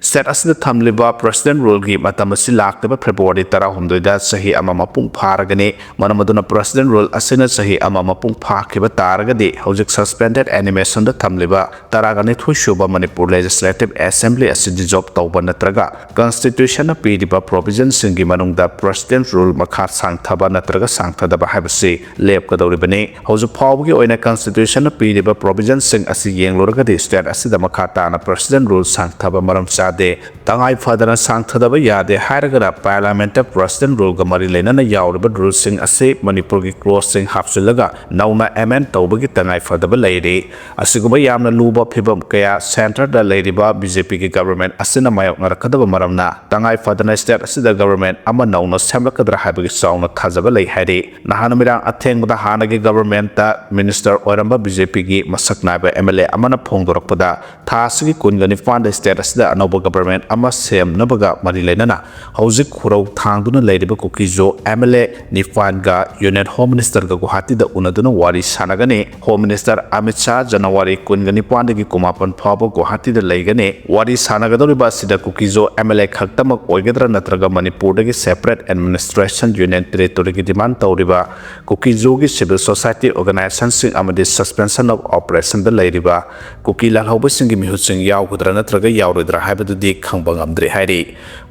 ꯁ꯭ꯇꯦꯠ ꯑꯁꯤꯗ ꯊꯝꯂꯤꯕ ꯄ꯭ꯔꯦꯁꯤꯗꯦꯟ ꯔꯨꯜꯒꯤ ꯃꯇꯝ ꯑꯁꯤ ꯂꯥꯛꯂꯤꯕ ꯐꯦꯕ꯭ꯔꯨꯋꯥꯔꯤ ꯇꯔꯥꯍꯨꯝꯗꯣꯏꯗ ꯆꯍꯤ ꯑꯃ ꯃꯄꯨꯡ ꯐꯥꯔꯒꯅꯤ꯫ ꯃꯔꯝ ꯑꯗꯨꯅ ꯄ꯭ꯔꯦꯁꯤꯗꯦꯟ ꯔꯨꯜ ꯑꯁꯤꯅ ꯆꯍꯤ ꯑꯃ ꯃꯄꯨꯡ ꯐꯥꯈꯤꯕ ꯇꯥꯔꯒꯗꯤ ꯍꯧꯖꯤꯛ ꯁꯁꯄꯦꯟꯗꯦꯗ ꯑꯦꯅꯤꯃꯦꯁꯟꯗ ꯊꯝꯂꯤꯕ ꯇꯔꯥꯒ ꯅꯤꯊꯣꯏ ꯁꯨꯕ ꯃꯅꯤꯄꯨꯔ ꯂꯦꯖꯤꯁꯂꯦꯇꯤꯚ ꯑꯦꯁꯦꯝꯕ꯭ꯂꯤ ꯑꯁꯤ ꯗꯤꯖꯣꯜꯕ ꯇꯧꯕ ꯅꯠꯇ꯭ꯔꯒ ꯀꯟꯁꯇꯤꯇ꯭ꯌꯨꯁꯟꯅ ꯄꯤꯔꯤꯕ ꯄ꯭ꯔꯣꯚꯤꯖꯟꯁꯤꯡꯒꯤ ꯃꯅꯨꯡꯗ ꯄ꯭ꯔꯦꯁꯤꯗꯦꯟ ꯔꯨꯜ ꯃꯈꯥ ꯁꯥꯡꯊꯕ ꯅꯠꯇ꯭ꯔꯒ ꯁꯥꯡ ꯊꯥꯗꯕ ꯍꯥꯏꯕꯁꯤ ꯂꯦꯞꯀꯗꯧꯔꯤꯕꯅꯤ꯫ ꯍꯧꯖꯤꯛ ꯐꯥꯎꯕꯒꯤ ꯑꯣꯏꯅ constitution ꯅ ꯄꯤꯔꯤꯕ provision ꯁꯤꯡ ꯑꯁꯤ ꯌꯦꯡꯂꯨꯔꯒꯗꯤ state ꯑꯁꯤꯗ ꯃꯈꯥ ꯇꯥꯅ president rule ꯁꯥꯡꯊꯕ ꯃꯔꯝ ꯆꯥꯗꯦ꯫ ꯇꯉꯥꯏ ꯐꯗꯅ ꯁꯥꯡꯊꯗꯕ ꯌꯥꯗꯦ ꯍꯥꯏꯔꯒꯅ parliament ꯇ president rule ꯒ ꯃꯔꯤ ꯂꯩꯅꯅ ꯌꯥꯎꯔꯤꯕ rule ꯁꯤꯡ ꯑꯁꯤ ꯃꯅꯤꯄꯨꯔꯒꯤ clause ꯁꯤꯡ ꯍꯥꯞꯆꯤꯜꯂꯒ ꯅꯧꯅ amend ꯇꯧꯕꯒꯤ ꯇꯉꯥꯏ ꯐꯗꯕ ꯂꯩꯔꯤ꯫ ꯑꯁꯤꯒꯨꯝꯕ ꯌꯥꯝꯅ ꯂꯨꯕ ꯐꯤꯕꯝ ꯀꯌꯥ centre ꯗ ꯂꯩꯔꯤꯕ B J P ꯒꯤ government ꯑꯁꯤꯅ ꯃꯥꯌꯣꯛꯅꯔꯛꯀꯗꯕ ꯃꯔꯝꯅ ꯇꯉꯥꯏ ꯐꯗꯅ state ꯑꯁꯤꯗ government ꯑꯃ ꯅꯧꯅ ꯁꯦꯝꯂꯛꯀꯗ꯭ꯔꯥ ꯍꯥꯏꯕꯒꯤ ꯆꯥꯎꯅ ꯊꯥꯖꯕ ꯂꯩ ꯍꯥꯏꯔꯤ꯫ ꯅꯍꯥꯟ ꯅꯨꯃꯤꯗꯥꯡ ꯑꯊꯦꯡꯕꯗ ꯍꯥꯟꯅꯒꯤ government ꯇ minister ꯑꯣꯏꯔꯝꯕ B J P ꯒꯤ ꯃꯁꯛ ꯅꯥꯏꯕ M L A ꯑꯃꯅ ꯐꯣꯡꯗꯣꯔꯛꯄꯗ, ꯊꯥ ꯑꯁꯤꯒꯤ ꯀꯨꯟꯒ ꯅꯤꯄꯥꯟꯗ state ꯑꯁꯤꯗ ꯑꯅꯧꯕ government ꯑꯃ ꯁꯦꯝꯅꯕꯒ ꯃꯔꯤ ꯂꯩꯅꯅ ꯍꯧꯖꯤꯛ ꯈꯨꯔꯧ ꯊꯥꯡꯗꯨꯅ ꯂꯩꯔꯤꯕ ꯀꯨꯀꯤꯖꯣ M L A ꯅꯤꯄꯥꯟꯒ Union Home Minister ꯒ ꯒꯨꯋꯥꯍꯥꯇꯤꯗ ꯎꯅꯗꯨꯅ ꯋꯥꯔꯤ ꯁꯥꯟꯅꯒꯅꯤ꯫ Home Minister ꯑꯃꯤꯠ ꯁꯥꯍ ꯖꯅꯋꯥꯔꯤ ꯀꯨꯟꯒ ꯅꯤꯄꯥꯟꯗꯒꯤ ꯀꯨꯟꯃꯥꯄꯟ ꯐꯥꯎꯕ ꯒꯨꯋꯥꯍꯥꯇꯤꯗ ꯂꯩꯒꯅꯤ꯫ ꯋꯥꯔꯤ ꯁꯥꯟꯅꯒꯗꯧꯔꯤꯕ ꯑꯁꯤꯗ ꯀꯨꯀꯤꯖꯣ M L A ꯈꯛꯇꯃꯛ ꯑꯣꯏꯒꯗ꯭ꯔꯥ ꯅꯠꯇ꯭ꯔꯒ ꯃꯅꯤꯄꯨꯔꯗꯒꯤ separate administration union territory ꯒꯤ demand ꯇꯧꯔꯤꯕ ꯀꯨꯀꯤꯖꯣꯒꯤ civil society organization ꯁꯤꯡ ꯑꯃꯗꯤ suspension of operation ꯗ ꯂꯩꯔꯤꯕ ꯀꯨꯀꯤ ꯂꯥꯜꯍꯧꯕꯁꯤꯡꯒꯤ ꯃꯤꯍꯨꯠꯁꯤꯡ ꯌꯥꯎꯒꯗ꯭ꯔꯥ ꯅꯠꯇ꯭ꯔꯒ ꯌꯥꯎꯔꯣꯏꯗ꯭ꯔꯥ ꯍꯥꯏꯕꯗꯨꯗꯤ ꯈꯪꯕ ꯉꯝꯗ꯭ꯔꯤ ꯍꯥꯏꯔꯤ꯫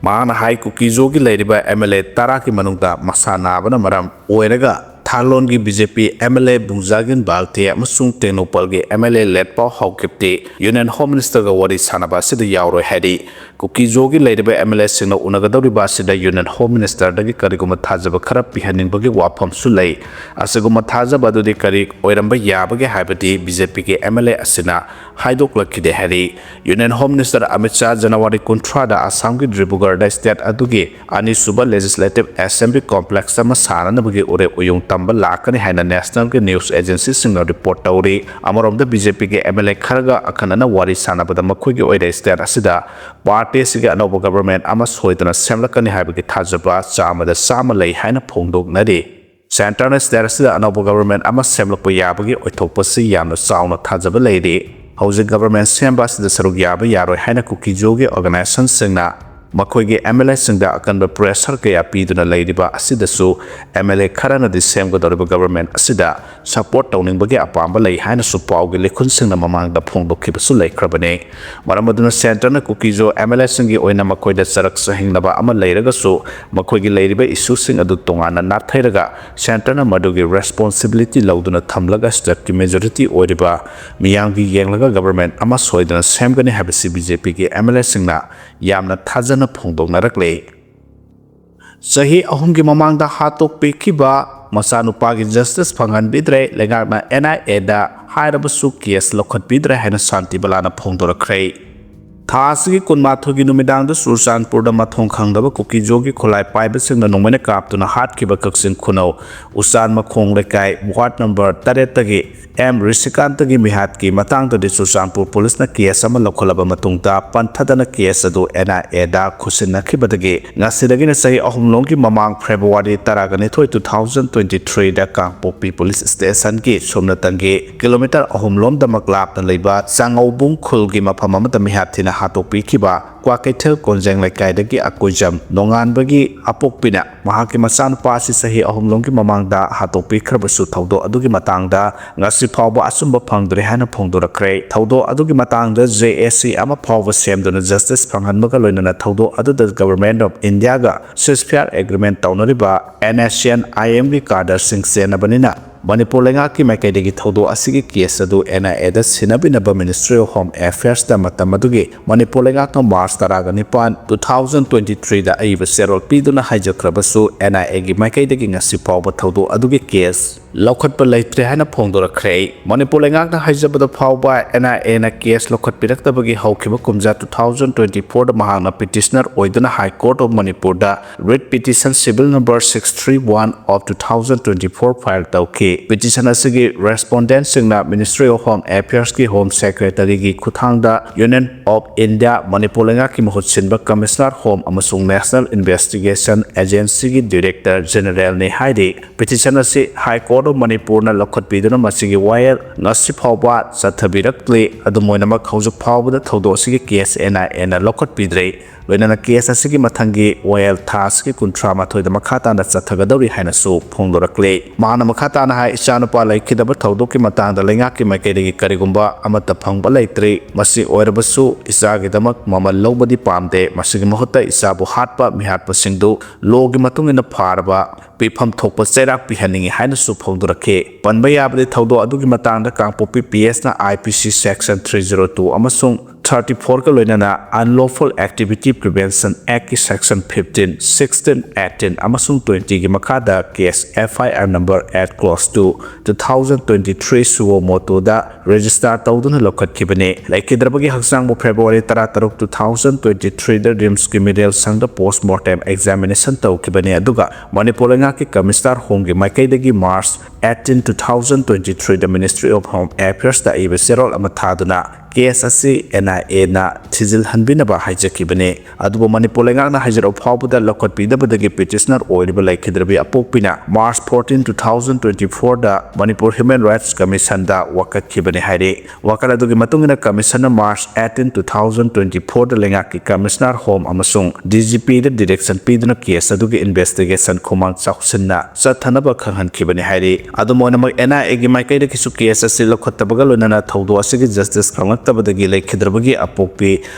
ꯃꯍꯥꯛꯅ ꯍꯥꯏ, ꯀꯨꯀꯤꯖꯣꯒꯤ ꯂꯩꯔꯤꯕ M L A ꯇꯔꯥꯒꯤ ꯃꯅꯨꯡꯗ ꯃꯁꯥ ꯅꯥꯕꯅ ꯃꯔꯝ ꯑꯣꯏꯔꯒ ꯊꯥꯂꯣꯟꯒꯤ B J P M L A ꯕꯨꯡꯖꯥꯒꯤꯟ Valte ꯑꯃꯁꯨꯡ ꯇꯦꯡꯅꯧꯄꯜꯒꯤ M L A ꯂꯦꯠꯄꯥꯎ ꯍꯥꯎꯀꯤꯞꯇꯤ Union Home Minister ꯒ ꯋꯥꯔꯤ ꯁꯥꯟꯅꯕ ꯑꯁꯤꯗ ꯌꯥꯎꯔꯣꯏ ꯍꯥꯏꯔꯤ꯫ ꯀꯨꯀꯤꯖꯣꯒꯤ ꯂꯩꯔꯤꯕ M L A ꯁꯤꯡꯅ ꯎꯅꯒꯗꯧꯔꯤꯕ ꯑꯁꯤꯗ Union Home Minister ꯗꯒꯤ ꯀꯔꯤꯒꯨꯝꯕ ꯊꯥꯖꯕ ꯈꯔ ꯄꯤꯍꯟꯅꯤꯡꯕꯒꯤ ꯋꯥꯐꯝꯁꯨ ꯂꯩ꯫ ꯑꯁꯤꯒꯨꯝꯕ ꯊꯥꯖꯕ ꯑꯗꯨꯗꯤ ꯀꯔꯤ ꯑꯣꯏꯔꯝꯕ ꯌꯥꯕꯒꯦ ꯍꯥꯏꯕꯗꯤ B J P ꯒꯤ M L A ꯑꯁꯤꯅ ꯍꯥꯏꯗꯣꯛꯂꯛꯈꯤꯗꯦ ꯍꯥꯏꯔꯤ꯫ Union Home Minister Amit Shah January ꯀꯨꯟꯊ꯭ꯔꯥꯗ ꯑꯁꯥꯝꯒꯤ ꯗꯤꯕ꯭ꯔꯨꯒꯔꯗ state ꯑꯗꯨꯒꯤ ꯑꯅꯤꯁꯨꯕ Legislative Assembly Complex ꯑꯃ ꯁꯥꯅꯅꯕꯒꯤ ꯎꯔꯦꯞ ꯎꯌꯨꯡ ꯇꯝꯕ ꯂꯥꯛꯀꯅꯤ ꯍꯥꯏꯅ national ꯒꯤ news agency ꯁꯤꯡꯅ report ꯇꯧꯔꯤ꯫ ꯑꯃꯔꯣꯝꯗ B J P ꯒꯤ M L A ꯈꯔꯒ ꯑꯈꯟꯅꯅ ꯋꯥꯔꯤ ꯁꯥꯟꯅꯕꯗ ꯃꯈꯣꯏꯒꯤ ꯑꯣꯏꯅ state ꯑꯁꯤꯗ party ꯑꯁꯤꯒꯤ ꯑꯅꯧꯕ government ꯑꯃ ꯁꯣꯏꯗꯅ ꯁꯦꯝꯂꯛꯀꯅꯤ ꯍꯥꯏꯕꯒꯤ ꯊꯥꯖꯕ ꯆꯥꯝꯃꯗ ꯆꯥꯝꯃ ꯂꯩ ꯍꯥꯏꯅ ꯐꯣꯡꯗꯣꯛꯅꯔꯤ꯫ Centre ꯅ state ꯑꯁꯤꯗ ꯑꯅꯧꯕ government ꯑꯃ ꯁꯦꯝꯂꯛꯄ ꯌꯥꯕꯒꯤ ꯑꯣꯏꯊꯣꯛꯄꯁꯤ ꯌꯥꯝꯅ ꯆꯥꯎꯅ ꯊꯥꯖꯕ ꯂꯩꯔꯤ꯫ ꯍꯧꯖꯤꯛ government ꯁꯦꯝꯕ ꯑꯁꯤꯗ ꯁꯔꯨꯛ ꯌꯥꯕ ꯌꯥꯔꯣꯏ ꯍꯥꯏꯅ ꯀꯨꯀꯤꯖꯣꯒꯤ organization ꯁꯤꯡꯅ ꯃꯈꯣꯏꯒꯤ ꯑꯦꯝ ꯑꯦꯜ ꯑꯦꯁꯤꯡꯗ ꯑꯀꯟꯕ ꯄ꯭ꯔꯦꯁꯔ ꯀꯌꯥ ꯄꯤꯗꯨꯅ ꯂꯩꯔꯤꯕ ꯑꯁꯤꯗꯁꯨ ꯑꯦꯝ ꯑꯦꯜ ꯑꯦ ꯈꯔꯅꯗꯤ ꯁꯦꯝꯒꯗꯧꯔꯤꯕ ꯒꯚꯔꯟꯃꯦꯟꯠ ꯑꯁꯤꯗ ꯁꯄꯣꯔꯠ ꯇꯧꯅꯤꯡꯕꯒꯤ ꯑꯄꯥꯝꯕ ꯂꯩ ꯍꯥꯏꯅꯁꯨ ꯄꯥꯎꯒꯤ ꯂꯤꯈꯨꯟꯁꯤꯡꯅ ꯃꯃꯥꯡꯗ ꯐꯣꯡꯗꯣꯛꯈꯤꯕꯁꯨ ꯂꯩꯈ꯭ꯔꯕꯅꯤ꯫ ꯃꯔꯝ ꯑꯗꯨꯅ ꯁꯦꯟꯇꯔꯅ ꯀꯨꯀꯤꯖꯣ ꯑꯦꯝ ꯑꯦꯜ ꯑꯦꯁꯤꯡꯒꯤ ꯑꯣꯏꯅ ꯃꯈꯣꯏꯗ ꯆꯔꯛ ꯆꯍꯤꯡꯅꯕ ꯑꯃ ꯂꯩꯔꯒꯁꯨ ꯃꯈꯣꯏꯒꯤ ꯂꯩꯔꯤꯕ ꯏꯁꯨꯁꯤꯡ ꯑꯗꯨ ꯇꯣꯉꯥꯟꯅ ꯅꯥꯊꯩꯔꯒ ꯁꯦꯟꯇꯔꯅ ꯃꯗꯨꯒꯤ ꯔꯦꯁꯄꯣꯟꯁꯤꯕꯤꯂꯤꯇꯤ ꯂꯧꯗꯨꯅ ꯊꯝꯂꯒ ꯁ꯭ꯇꯦꯠꯀꯤ ꯃꯦꯖꯣꯔꯤꯇꯤ ꯑꯣꯏꯔꯤꯕ ꯃꯤꯌꯥꯝꯒꯤ ꯌꯦꯡꯂꯒ ꯒꯚꯔꯟꯃꯦꯟꯠ ꯑꯃ ꯁꯣꯏꯗꯅ ꯁꯦꯝꯒꯅꯤ ꯍꯥꯏꯕꯁꯤ ꯕꯤ ꯖꯦ ꯄꯤꯒꯤ ꯑꯦꯝ ꯑꯦꯜ ꯑꯦꯁꯤꯡꯅ ꯌꯥꯝꯅ ꯊꯥꯖꯅ ꯐꯣꯡꯗꯣꯛꯅꯔꯛꯂꯤ꯫ ꯆꯍꯤ ꯑꯍꯨꯝꯒꯤ ꯃꯃꯥꯡꯗ ꯍꯥꯠꯇꯣꯛꯄꯤꯈꯤꯕ ꯃꯆꯥꯅꯨꯄꯥꯒꯤ ꯖꯁꯇꯤꯁ ꯐꯪꯍꯟꯕꯤꯗ꯭ꯔꯦ꯫ ꯂꯩꯉꯥꯛꯅ ꯑꯦꯟ ꯑꯥꯏ ꯑꯦꯗ ꯍꯥꯏꯔꯕꯁꯨ ꯀꯦꯁ ꯂꯧꯈꯠꯄꯤꯗ꯭ꯔꯦ ꯍꯥꯏꯅ ꯁꯥꯟꯇꯤꯕꯂꯥꯅ ꯐꯣꯡꯗꯣꯔꯛꯈ꯭ꯔꯦ꯫ ꯊꯥ ꯑꯁꯤꯒꯤ ꯀꯨꯟꯃꯥꯊꯣꯏꯒꯤ ꯅꯨꯃꯤꯗꯥꯡꯗ ꯆꯨꯔꯆꯥꯟꯄꯨꯔꯗ ꯃꯊꯣꯡ ꯈꯪꯗꯕ ꯀꯨꯀꯤꯖꯣꯒꯤ ꯈꯨꯠꯂꯥꯏ ꯄꯥꯏꯕꯁꯤꯡꯅ ꯅꯣꯡꯃꯩꯅ ꯀꯥꯞꯇꯨꯅ ꯍꯥꯠꯈꯤꯕ ꯀꯛꯆꯤꯡ ꯈꯨꯅꯧ ꯎꯆꯥꯟ ꯃꯈꯣꯡ ꯂꯩꯀꯥꯏ ꯋꯥꯔꯗ ꯅꯝꯕꯔ ꯇꯔꯦꯠꯇꯒꯤ ꯑꯦꯝ ꯔꯤꯁꯤꯀꯥꯟꯇꯒꯤ ꯃꯤꯍꯥꯠꯀꯤ ꯃꯇꯥꯡꯗꯗꯤ ꯆꯨꯔꯆꯥꯟꯄꯨꯔ ꯄꯨꯂꯤꯁꯅ ꯀꯦꯁ ꯑꯃ ꯂꯧꯈꯠꯂꯕ ꯃꯇꯨꯡꯗ ꯄꯟꯊꯗꯅ ꯀꯦꯁ ꯑꯗꯨ ꯑꯦꯟ ꯑꯥꯏ ꯑꯦꯗ ꯈꯨꯠꯁꯤꯟꯅꯈꯤꯕꯗꯒꯤ ꯉꯁꯤꯗꯒꯤꯅ ꯆꯍꯤ ꯑꯍꯨꯝꯂꯣꯝꯒꯤ ꯃꯃꯥꯡ ꯐꯦꯕ꯭ꯔꯨꯋꯥꯔꯤ ꯇꯔꯥꯒ ꯅꯤꯊꯣꯏ, two thousand twenty three ꯗ ꯀꯥꯡꯄꯣꯛꯄꯤ ꯄꯨꯂꯤꯁ ꯁ꯭ꯇꯦꯁꯟꯒꯤ ꯁꯨꯞꯅꯇꯪꯒꯤ ꯀꯤꯂꯣꯃꯤꯇꯔ ꯑꯍꯨꯝꯂꯣꯝꯗꯃꯛ ꯂꯥꯞꯅ ꯂꯩꯕ ꯆꯥꯉꯧꯕꯨꯡ ꯈꯨꯜꯒꯤ ꯃꯐꯝ ꯑꯃꯗ ꯃꯤꯍꯥꯠ ꯊꯤꯅ ꯍꯥꯠꯇꯣꯛꯄꯤꯈꯤꯕ ꯀ꯭ꯋꯥꯀꯩꯊꯦꯜ ꯀꯣꯟꯖꯦꯡ ꯂꯩꯀꯥꯏꯗꯒꯤ ꯑꯀꯣꯏꯖꯝ ꯅꯣꯡꯉꯥꯟꯕꯒꯤ ꯑꯄꯣꯛꯄꯤꯅ ꯃꯍꯥꯛꯀꯤ ꯃꯆꯥꯅꯨꯄꯥ ꯑꯁꯤ ꯆꯍꯤ ꯑꯍꯨꯝꯂꯣꯝꯒꯤ ꯃꯃꯥꯡꯗ ꯍꯥꯠꯇꯣꯛꯄꯤꯈ꯭ꯔꯕꯁꯨ ꯊꯧꯗꯣꯛ ꯑꯗꯨꯒꯤ ꯃꯇꯥꯡꯗ ꯉꯁꯤ ꯐꯥꯎꯕ ꯑꯆꯨꯝꯕ ꯐꯪꯗ꯭ꯔꯦ ꯍꯥꯏꯅ ꯐꯣꯡꯗꯣꯔꯛꯈ꯭ꯔꯦ꯫ ꯊꯧꯗꯣꯛ ꯑꯗꯨꯒꯤ ꯃꯇꯥꯡꯗ ꯖꯦ ꯑꯦ ꯁꯤ ꯑꯃ ꯐꯥꯎꯕ ꯁꯦꯝꯗꯨꯅ ꯖꯁꯇꯤꯁ ꯐꯪꯍꯟꯕꯒ ꯂꯣꯏꯅꯅ ꯊꯧꯗꯣꯛ ꯑꯗꯨꯗ ꯒꯚꯔꯟꯃꯦꯟꯠ ꯑꯣꯐ ꯏꯟꯗꯤꯌꯥꯒ ꯁꯤꯖꯐꯥꯌꯔ ꯑꯦꯒ꯭ꯔꯤꯃꯦꯟꯠ ꯇꯧꯅꯔꯤꯕ ꯑꯦꯟ ꯑꯦꯁ ꯁꯤ ꯑꯦꯟ ꯑꯥꯏ ꯑꯦꯝꯒꯤ ꯀꯥꯗꯔꯁꯤꯡ ꯆꯦꯟꯅꯕꯅꯤꯅ ꯃꯅꯤꯄꯨꯔ ꯂꯩꯉꯥꯛꯀꯤ ꯃꯥꯏꯀꯩꯗꯒꯤ ꯊꯧꯗꯣꯛ ꯑꯁꯤꯒꯤ ꯀꯦꯁ ꯑꯗꯨ ꯑꯦꯟ ꯑꯥꯏ ꯑꯦꯗ ꯁꯤꯟꯅꯕꯤꯅꯕ ꯃꯤꯅꯤꯁꯇ꯭ꯔꯤ ꯑꯣꯐ ꯍꯣꯝ ꯑꯦꯐꯤꯌꯔꯁꯇ ꯃꯇꯝ ꯑꯗꯨꯒꯤ ꯃꯅꯤꯄꯨꯔ ꯂꯩꯉꯥꯛꯅ ꯃꯥꯔꯆ ꯇꯔꯥꯒ ꯅꯤꯄꯥꯟ, two thousand twenty three ꯗ ꯑꯏꯕ ꯆꯦꯔꯣꯜ ꯄꯤꯗꯨꯅ ꯍꯥꯏꯖꯈ꯭ꯔꯕꯁꯨ ꯑꯦꯟ ꯑꯥꯏ ꯑꯦꯒꯤ ꯃꯥꯏꯀꯩꯗꯒꯤ ꯉꯁꯤ ꯐꯥꯎꯕ ꯊꯧꯗꯣꯛ ꯑꯗꯨꯒꯤ ꯀꯦꯁ ꯂꯧꯈꯠꯄ ꯂꯩꯇ꯭ꯔꯦ ꯍꯥꯏꯅ ꯐꯣꯡꯗꯣꯔꯛꯈ꯭ꯔꯦ꯫ ꯃꯅꯤꯄꯨꯔ ꯂꯩꯉꯥꯛꯅ ꯍꯥꯏꯖꯕꯗ ꯐꯥꯎꯕ ꯑꯦꯟ ꯑꯥꯏ ꯑꯦꯅ ꯀꯦꯁ ꯂꯧꯈꯠꯄꯤꯔꯛꯇꯕꯒꯤ ꯍꯧꯈꯤꯕ ꯀꯨꯝꯖꯥ two thousand twenty four ꯗ ꯃꯍꯥꯛꯅ ꯄꯤꯇꯤꯁꯅꯔ ꯑꯣꯏꯗꯨꯅ ꯍꯥꯏ ꯀꯣꯔꯠ ꯑꯣꯐ ꯃꯅꯤꯄꯨꯔꯗ read petition civil number six three one of two thousand twenty four file ꯇꯧꯈꯤ꯫ ꯄꯤꯇꯤꯁꯟ ꯑꯁꯤꯒꯤ ꯔꯦꯁꯄꯣꯟꯗꯦꯟꯠꯁꯤꯡꯅ ꯃꯤꯅꯤꯁꯇ꯭ꯔꯤ ꯑꯣꯐ ꯍꯣꯝ ꯑꯦꯐꯤꯌꯔꯁꯀꯤ ꯍꯣꯝ ꯁꯦꯀ꯭ꯔꯦꯇꯔꯤꯒꯤ ꯈꯨꯠꯊꯥꯡꯗ ꯌꯨꯅꯤꯌꯟ ꯑꯣꯐ ꯏꯟꯗꯤꯌꯥ ꯃꯅꯤꯄꯨꯔ ꯂꯩꯉꯥꯛꯀꯤ ꯃꯍꯨꯠ ꯁꯤꯟꯕ ꯀꯃꯤꯁꯅꯔ ꯍꯣꯝ ꯑꯃꯁꯨꯡ ꯅꯦꯁꯅꯦꯜ ꯏꯟꯚꯦꯁꯇꯤꯒꯦꯁꯟ ꯑꯦꯖꯦꯟꯁꯤꯒꯤ ꯗꯤꯔꯦꯛꯇꯔ ꯖꯦꯅꯔꯦꯜꯅꯤ ꯍꯥꯏꯔꯤ꯫ ꯄꯤꯇꯤꯁꯟ ꯑꯁꯤ ꯍꯥꯏ ꯀꯣꯔꯠ ꯑꯣꯐ ꯃꯅꯤꯄꯨꯔꯅ ꯂꯧꯈꯠꯄꯤꯗꯨꯅ ꯃꯁꯤꯒꯤ ꯋꯥꯌꯦꯜ ꯉꯁꯤ ꯐꯥꯎꯕ ꯆꯠꯊꯕꯤꯔꯛꯂꯤ꯫ ꯑꯗꯨꯝ ꯑꯣꯏꯅꯃꯛ, ꯍꯧꯖꯤꯛ ꯐꯥꯎꯕꯗ ꯊꯧꯗꯣꯛ ꯑꯁꯤꯒꯤ ꯀꯦꯁ ꯑꯦꯟ ꯑꯥꯏ ꯑꯦꯅ ꯂꯧꯈꯠꯄꯤꯗ꯭ꯔꯤ꯫ ꯂꯣꯏꯅꯅ ꯀꯦꯁ ꯑꯁꯤꯒꯤ ꯃꯊꯪꯒꯤ ꯋꯥꯌꯦꯜ ꯊꯥ ꯑꯁꯤꯒꯤ ꯀꯨꯟꯊ꯭ꯔꯥ ꯃꯥꯊꯣꯏꯗ ꯃꯈꯥ ꯇꯥꯅ ꯆꯠꯊꯒꯗꯧꯔꯤ ꯍꯥꯏꯅꯁꯨ ꯐꯣꯡꯗꯣꯔꯛꯂꯤ꯫ ꯃꯍꯥꯛꯅ ꯃꯈꯥ ꯇꯥꯅ ꯍꯥꯏ, ꯏꯆꯥꯅꯨꯄꯥ ꯂꯩꯈꯤꯗꯕ ꯊꯧꯗꯣꯛꯀꯤ ꯃꯇꯥꯡꯗ ꯂꯩꯉꯥꯛꯀꯤ ꯃꯥꯏꯀꯩꯗꯒꯤ ꯀꯔꯤꯒꯨꯝꯕ ꯑꯃꯠꯇ ꯐꯪꯕ ꯂꯩꯇ꯭ꯔꯤ꯫ ꯃꯁꯤ ꯑꯣꯏꯔꯕꯁꯨ ꯏꯆꯥꯒꯤꯗꯃꯛ ꯃꯃꯜ ꯂꯧꯕꯗꯤ ꯄꯥꯝꯗꯦ꯫ ꯃꯁꯤꯒꯤ ꯃꯍꯨꯠꯇ ꯏꯆꯥꯕꯨ ꯍꯥꯠꯄ ꯃꯤꯍꯥꯠꯄꯁꯤꯡꯗꯨ ꯂꯣꯒꯤ ꯃꯇꯨꯡ ꯏꯟꯅ ꯐꯥꯔꯕ ꯄꯤꯐꯝ ꯊꯣꯛꯄ ꯆꯩꯔꯥꯛ ꯄꯤꯍꯟꯅꯤꯡꯏ ꯍꯥꯏꯅꯁꯨ ꯐꯣꯡꯗꯣꯔꯛꯈꯤ꯫ ꯄꯟꯕ ꯌꯥꯕꯗꯤ ꯊꯧꯗꯣꯛ ꯑꯗꯨꯒꯤ ꯃꯇꯥꯡꯗ ꯀꯥꯡꯄꯣꯛꯄꯤ ꯄꯤ ꯑꯦꯁꯅ ꯑꯥꯏ ꯄꯤ ꯁꯤ section three zero two ꯑꯃꯁꯨꯡ thirty fourꯒ ꯂꯣꯏꯅꯅ unlawful activity prevention actꯀꯤ section fifteen, sixteen, eighteen ꯑꯃꯁꯨꯡ twentyꯒꯤ ꯃꯈꯥꯗ case F I R number eight clause two, two thousand twenty three suo motoꯗ register ꯇꯧꯗꯨꯅ ꯂꯧꯈꯠꯈꯤꯕꯅꯤ꯫ ꯂꯩꯈꯤꯗ꯭ꯔꯕꯒꯤ ꯍꯛꯆꯥꯡꯕꯨ February ꯇꯔꯥꯇꯔꯨꯛ, two thousand twenty threeꯗ RIMSꯀꯤ ꯃꯤꯔꯦꯜ ꯁꯪꯗ post mortem examination ꯇꯧꯈꯤꯕꯅꯤ, ꯑꯗꯨꯒ ꯃꯅꯤꯄꯨꯔ ꯂꯩꯉꯥꯛꯀꯤ Commissioner Homeꯒꯤ ꯃꯥꯏꯀꯩꯗꯒꯤ March eighteen, two thousand twenty threeꯗ Ministry of Home Affairsꯇ ꯑꯏꯕ ꯆꯦꯔꯣꯜ ꯑꯃ ꯊꯥꯗꯨꯅ case ꯑꯁꯤ N I Aꯅ ꯊꯤꯖꯤꯜꯍꯟꯕꯤꯅꯕ ꯍꯥꯏꯖꯈꯤꯕꯅꯤ꯫ ꯑꯗꯨꯕꯨ ꯃꯅꯤꯄꯨꯔ ꯂꯩꯉꯥꯛꯅ ꯍꯥꯏꯖꯔꯛꯄ ꯐꯥꯎꯕꯗ ꯂꯧꯈꯠꯄꯤꯗꯕꯗꯒꯤ petitioner ꯑꯣꯏꯔꯤꯕ ꯂꯩꯈꯤꯗ꯭ꯔꯕꯤ ꯑꯄꯣꯛꯄꯤꯅ March fourteen, two thousand twenty fourꯗ Manipur Human Rights Commissionꯗ ꯋꯥꯀꯠꯈꯤꯕꯅꯤ ꯍꯥꯏꯔꯤ꯫ ꯋꯥꯀꯠ ꯑꯗꯨꯒꯤ ꯃꯇꯨꯡ ꯏꯟꯅ Commissioner March eighteen, two thousand twenty fourꯗ ꯂꯩꯉꯥꯛꯀꯤ Commissioner Home ꯑꯃꯁꯨꯡ D G Pꯗ direction ꯄꯤꯗꯨꯅ case ꯑꯗꯨꯒꯤ investigation ꯈꯨꯃꯥꯡ ꯆꯥꯎꯁꯤꯟꯅ ꯆꯠꯊꯅꯕ ꯈꯪꯍꯟꯈꯤꯕꯅꯤ ꯍꯥꯏꯔꯤ꯫ ꯑꯗꯨꯝ ꯑꯣꯏꯅꯃꯛ, N I Aꯒꯤ ꯃꯥꯏꯀꯩꯗꯒꯤꯁꯨ case ꯑꯁꯤ ꯂꯧꯈꯠꯇꯕꯒ ꯂꯣꯏꯅꯅ ꯊꯧꯗꯣꯛ ꯑꯁꯤꯒꯤ justice ꯐꯪꯂꯛꯇꯕꯗꯒꯤ ꯂꯩꯈꯤꯗ꯭ꯔꯕꯒꯤ ꯑꯄꯣꯛꯄꯤ